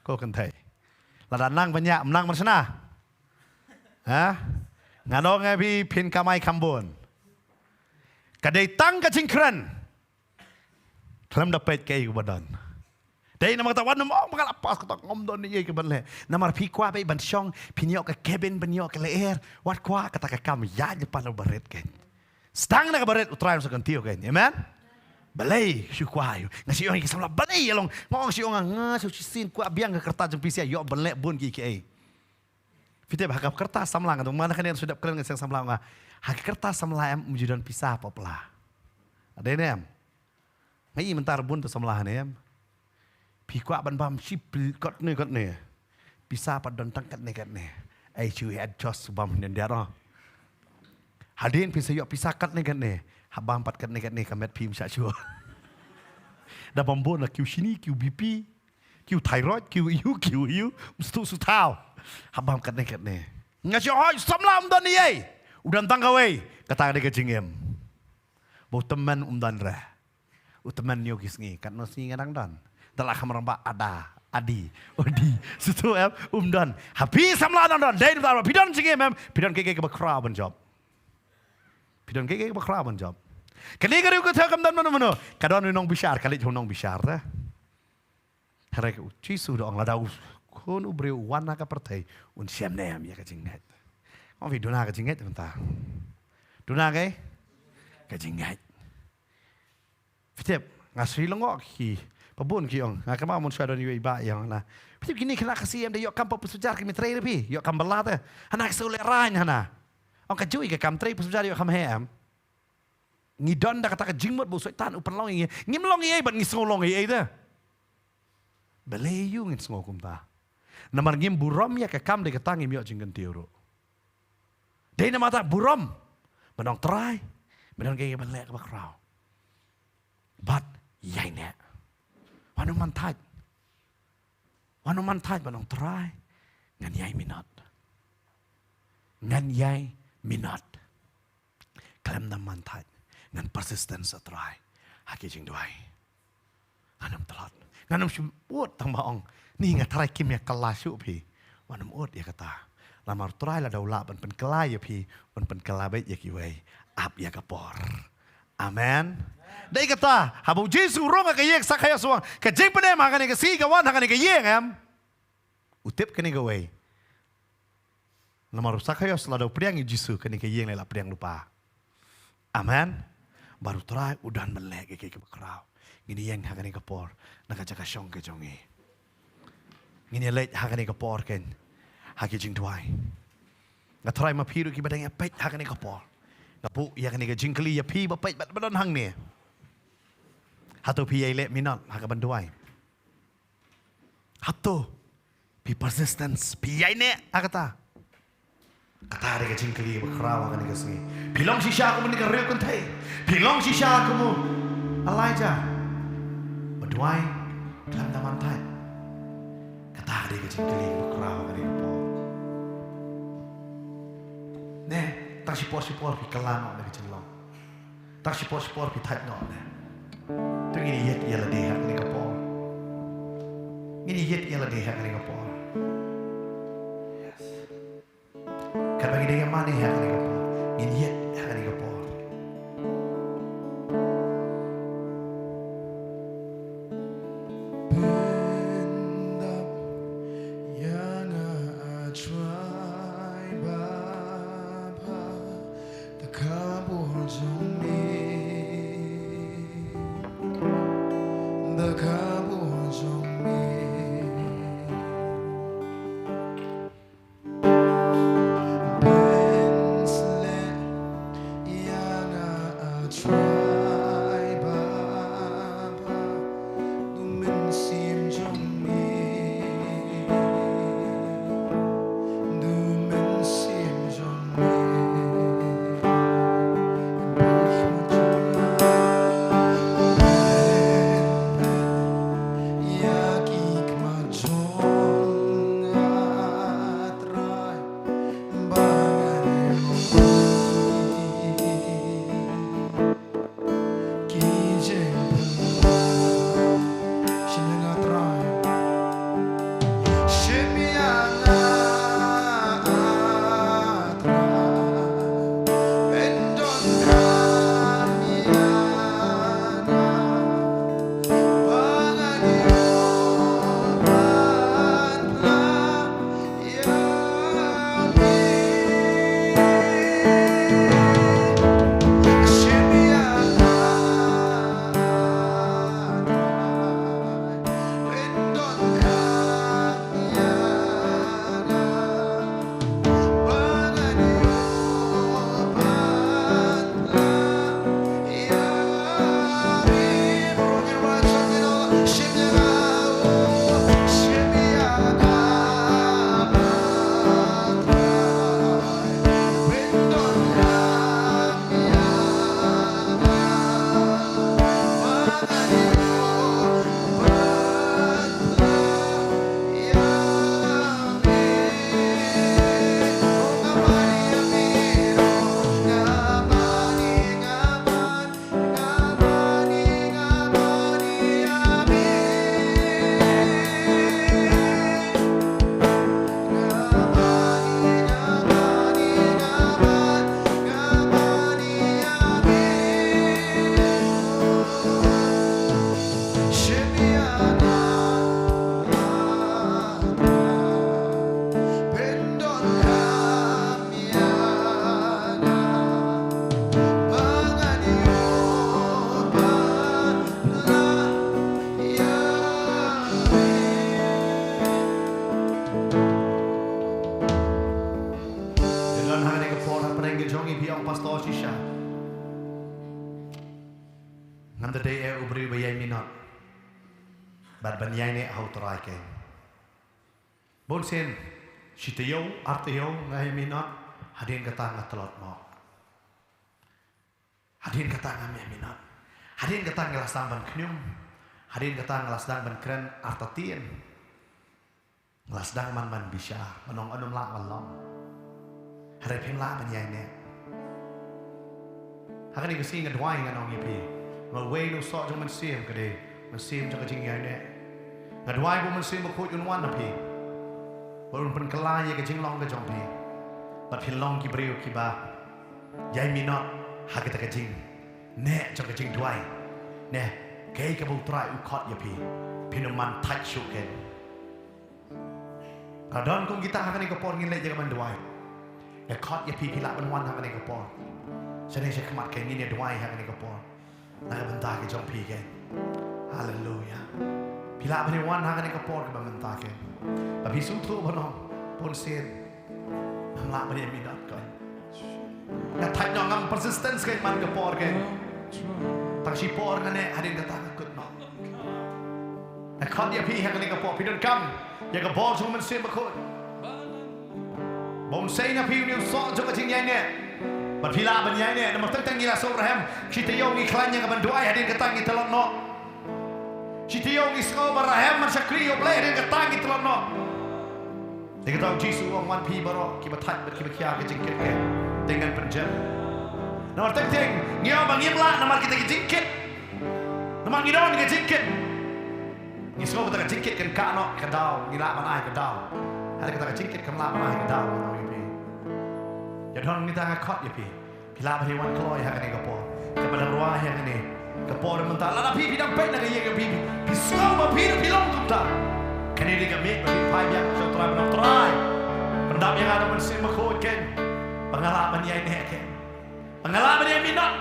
Ko kynthei, lada nang ba ñiah, ym nang ban shna? Ha? Ngan ong ïa phi, phin kamai kham bun. Ka dei tang ka jingkren. Khlem da peit kaei kaba don. Dei namar kata wat nym ong ba nga la pass, kata ngam don ei ei kaban leh. Namar phi kwah beit ban shong, phin ïoh ka cabin, ban ïoh ka lyer. Wat kwah kata ka kam, ïaid lypa na barit keiñ. Sdang na ka barit, U Trai un sa kyntiew keiñ. Amen? Balei shu kwah ïa u? Nga shu ong ïa ki samla, balei ïa long? Nga ong, shu ong nga, nga shu shisien kwah biang ka kyrta jong pisa, ïoh ban leh bun kiei kiei. Phi tip, ha ka kyrta samla, nga dang man kane, shu dep kren, nga seng samla, nga, ha ka kyrta samla em, ym ju don pisa paw pla. Dei ne em? Nga i mynta bun tu samla ne em? Phi kwah ban bam shi pli-, katne katne. Pisa pat don tang katne katne. Ai shu adjust bam ne dia ro. Hadien phi sa ïoh pisa katne katne, ha bam pat katne katne, ka met phi ym shah shuh. Da bam bun la kiew shini, kiew B P, kiew thyroid, kiew ïu, kiew ïu, mstu su thaw. Ha bam katne katne. Nga shu hoi samla ym don ei ei. U don tang kawei. Kata ka dei ka jingim. Ba u tymmen um don re. U tymmen ñiew ki sngi, katno sngi nga dang don. Da la kham rangbah ada, adi, odi. Sutu em, um don. Ha phi samla dang don, dei da phi don jingim em, phi don kiei kiei kiba khraw ban jop. Phi don kiei kiei kiba khraw ban jop. Kane ka riew ka thew kam don mano mano. Ka don u nongbishar, ka leit u nongbishar te. Hynrei u Jisu u da ong lada u Khun u briew u wan na ka pyrthei, un shem ne em ïa ka jingngeit. Ong phi duna ka jingngeit mynta. Duna ka, ka jingngeit. Phi tip, nga shu lyngngoh ki, ba bun ki ong, nga kynmaw mynshwa don ïa i bah ïa ong na. Phi tip kine ki khynnah Khasi em da ïoh kam pat pynshai ki mynta re phi, ïoh kam bylla te. Hana ki shu lehraiñ hana. Ong ka jui ka kam trei pynshai ïoh kam he em. Ngi don da kata ka jingmut ba u Soitan u pynlong ïa ngi. Ngim long ei ei bad ngi sngew long ei ei te. Balei ïa u ngin sngew kumta? Namar ngim burom ïa ka kam, dei kata ngim ïoh jingkyntiew ruh. Dei namar kata burom ban ong Trai, me don kaei kaban leh kaba khraw. Bad ïaineh. Wat nym man thait. Wat nym man thait ban ong Trai, ngan ïai minot. Ngan ïai minot. Khlem da man thait, ngan persistence ha Trai ha ki jingduwai. Ngan ym tlot, ngan ym shym ud tang ba ong ni nga trai kim ïa kylla shuh phi. Wat nym ud ïa kata. Namar Trai lada u lah ban pynkylla ïa phi, un pynkylla beit ïa kiwei. Ap ïa ka por. Amen. Dei kata haba u Jisu u rung ha ka ïing, Sakhaios u ong, ka jingpynim ha kane ka sngi ka wan ha kane ka ïing, em? U tip kane kawei. Namar u Sakhaios lada u pdiang ïa u Jisu, kane ka ïing lei la pdiang lypa. Amen. Bad u Trai u don ban leh kiei kiei kiba khraw. Ngin ïeng ha kane ka por na ka jaka shong ka jong ngi. Ngin ïaleit ha kane ka por kein ha ki jingduwai. Nga trai ma phi ruh kiba dang ïa peit ha kane ka por. Nga buh ïa kane ka jingkylli ïa phi ba peit bad ba don hangne. Hato phi ïai leh minot ha kaban duwai? Hato phi persistence, phi ïaineh ha kata? Kata dei ka jingkylli ba khraw ha kane ka sngi. Phi long shisha kum une ka riew kynthei? Phi long shisha kum u Elijah ba duwai khlem da man thait? Kata dei ka jingkylli ba khraw ha kane ka por. Ne, tang shipor shipor phi kylla noh na ka jinglong. Tang shipor shipor phi thait noh ne. To ngin ïeit ïa lade ha kane ka por. Ngin ïeit ïa lade ha kane ka por. Yes. Katba ngi dang ïa mane ha kane ka por, ngin ïeit ha kane ka por. Pyndap ïa nga, A Trai Baba, da ka bor jong me, da ka bor jong me. Pynsleh ïa nga, A Trai Baba, da u mynsiem jong me, da u mynsiem jong me. Ïa ki khmat jong nga, A Trai, ba ngan ïohi ki jingpynlong. Shim ïa nga, Trai. Shim ïa nga, A Trai. Pyndonkam ïa nga. Ba ngan ïoh ban phla Te don ha kane ka por hapdeng ka jong ngi, phi ong pastor shisha. Ym da dei eh u briew ba ïai minot bad ban ïaineh ha u Trai keiñ. Bun sien, shi taïew, ar taïew nga ïai minot, hadien kata nga tlot noh. Hadien kata ngam ïai minot. Hadien kata nga la sdang ban khñium. Hadien kata nga la sdang ban kren artatien. Nga la sdang man ban bishar, ban ong ym lah ban long. Hynrei phim lah ban ïaineh. Ha kane ka sngi nga duwai ngan ong ïa phi, ba uwei na u soh jong u Mynsiem ka dei u mynsiem jong ka jingïaineh. Nga duwai ba u Mynsiem Bakhuid un wan ha phi, ba un pynkylla ïa ka jinglong ka jong phi, bad phin long ki briew kiba ïai minot ha kata ka jingneh jong ka jingduwai. Neh, kaei kaba u Trai u khot ïa phi, phin ym man thait shuh keiñ. Nga don kum kita ha kane ka por ngin leit ïa ka ban duwai. Nga khot ïa phi, phi lah ban wan ha kane ka por. Sha neng sha khmat keiñ ngin ïa duwai ha kane ka por na ka bynta ka jong phi keiñ. Haleluya. Phi lah ban ïa wan ha kane ka por kaba mynta keiñ. Ba phi sngewthuh ban ong, bun sien ngam lah ban ïa minot keiñ. Nga thait noh, ngam persistence keiñ man ka por keiñ. Tang shi por nga neh, hadien kata nga kut noh. Nga khot ïa phi ha kane ka por, phi donkam ïa ka bor jong u Mynsiem Bakhuid. Ba un sei na phi une u soh jong ka jingïaineh, bad phi lah ban ïaineh. Namar teng teng ngi la sngewrhem, shi taïew ngi khlaiñ ïa ka ban duwai, hadien kata ngi tlot noh. Shi taïew ngi sngew ba rhem ban shakri ïa U Blei, hadien kata ngi tlot noh. Te kata u Jisu u ong, wan phi baroh kiba thait bad kiba khia ka jingkit keiñ, te ngan pynjem. Namar teng teng ngi ong ba ngim lah namar kita ki jingkit. Namar ngi don ka jingkit. Ngi sngew kata ka jingkit kan kah noh ka daw, ngi lah ban ai ka daw. Hynrei kata ka jingkit kam lah ban ai ka daw, ngan ong ïa phi. Ïa don kita nga khot ïa phi. Phi lah ban ïa wan kloi ha kane ka por. Kaba dang rwai ha kane ka por mynta. Lada phi, phi dang peit na ka ïing ka phi, phi, phi sngew ba phi, phi long kumta. Kane dei ka miet ba phin phai biang sha U Trai, ban ong, Trai, pyndap ïa nga da u Mynsiem Bakhuid keiñ, ba nga lah ban ïaineh keiñ, ba nga lah ban ïai minot,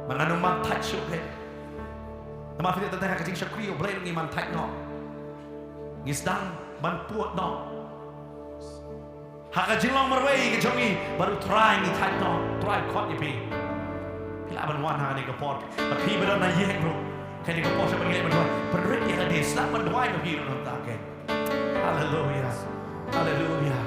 ba ngan ym man thait shuh keiñ. Namar phi teng teng ha ka jingshakri ïa U Blei ngi man thait noh. Ngi sdang ban pud noh. Ha ka jinglong marwei ka jong ngi bad U Trai ngi thait noh. U Trai u khot ïa phi. Phi lah ban wan ha kane ka por. Bad phi ba don na ïing ruh, kane ka por sha ban ngi leit ban duwai, pynrit ïa lade, sdang ban duwai ma phi ruh na bynta keiñ. Haleluya. Haleluya.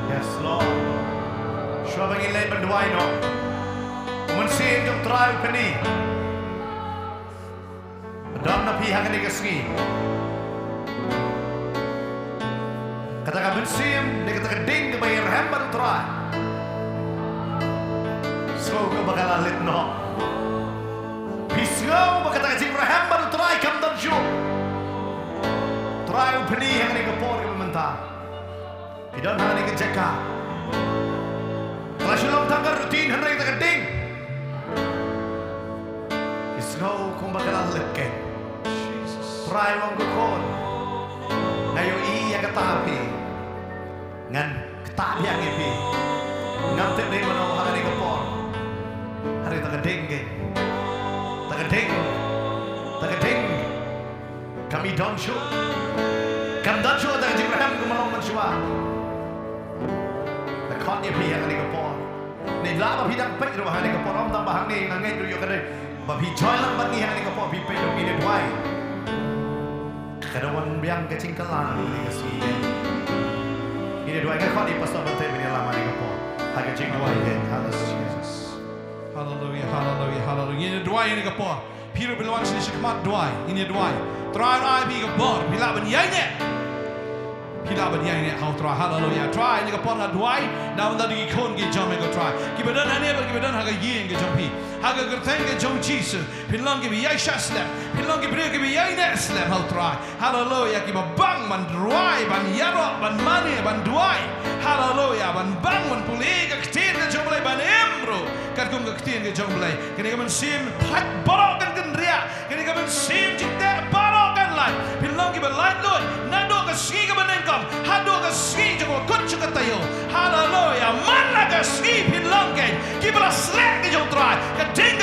Yes, Lord. Shuwa ba ngin leit ban duwai noh, u Mynsiem jong U Trai u pyni. ha kane ka sngi. Kata ka mynsiem ne kata ka ding kaba ïarhem bad u Trai. Sngew kumba ka la leit noh. Phi sngew ba kata ka jingrhem bad u Trai kam don shuh. Trai u pyni ha kane ka por kaba mynta. Phi don ha kane ka jaka. Ka la shu long tang ka routine hynrei kata ka ding. Phi sngew kumba ka la leit keiñ. Trai u ong ko khun. Nga ïohi ïa kata phi. Ngan ktah biang ïa phi. Ngam tip dei mano ha kane ka por. Hynrei kata ka ding keiñ. Kata ka ding. Kata ka ding. Kam i don shuh. Kam don shuh kata ka jingrhem kumba long mynshuwa. Nga khot ïa phi ha kane ka por. Ne la ba phi dang peit ruh ha kane ka por, ym tang ba hangne nga ngeit ruh ïoh ka dei. Ba phi join lang bad ngi ha kane ka por, phi peit ruh, ngin ïa duwai. Ka dang wan biang ka jingkylla ha kane ka sngi. Ngin ïa duwai, nga khot ïa Pastor Bante ban ïalam ha kane ka por. Ha ka jingduwai ïa, haleluya. Haleluya, haleluya, haleluya. Ngin ïa duwai ha kane ka por. Phi ruh phi la wan sha shakhmat duwai, ngin ïa duwai. Trai un ai phi ka bor, phi lah ban ïaineh. Phi lah ban ïaineh ha u Trai, haleluya. Trai, ha kane ka por nga duwai na bynta ki khun ki jong me ko Trai. Kiba don hangne bad kiba don ha ka ïing ka jong phi. Ha ka kyrteng ka jong Jisu, phin long kiba ïaishah slem, phin long ki briew kiba ïaineh slem ha u Trai. Haleluya, kiba bang ban rwai, ban ïaroh, ban mane, ban duwai. Haleluya, ban bang ban pule ka ktien ka jong u Blei, ban im ruh katkum ka ktien ka jong u Blei. Kane ka mynsiem thait baroh kan kynriah, kane ka mynsiem jingteh baroh kan lait. Phin long kiba laitluid naduh ka sngi kaba nyngkong haduh ka sngi jong ka kut jong ka taïew. Haleluya, man la ka sngi phin long keiñ kiba la sleh ka jong u Trai. Ka ding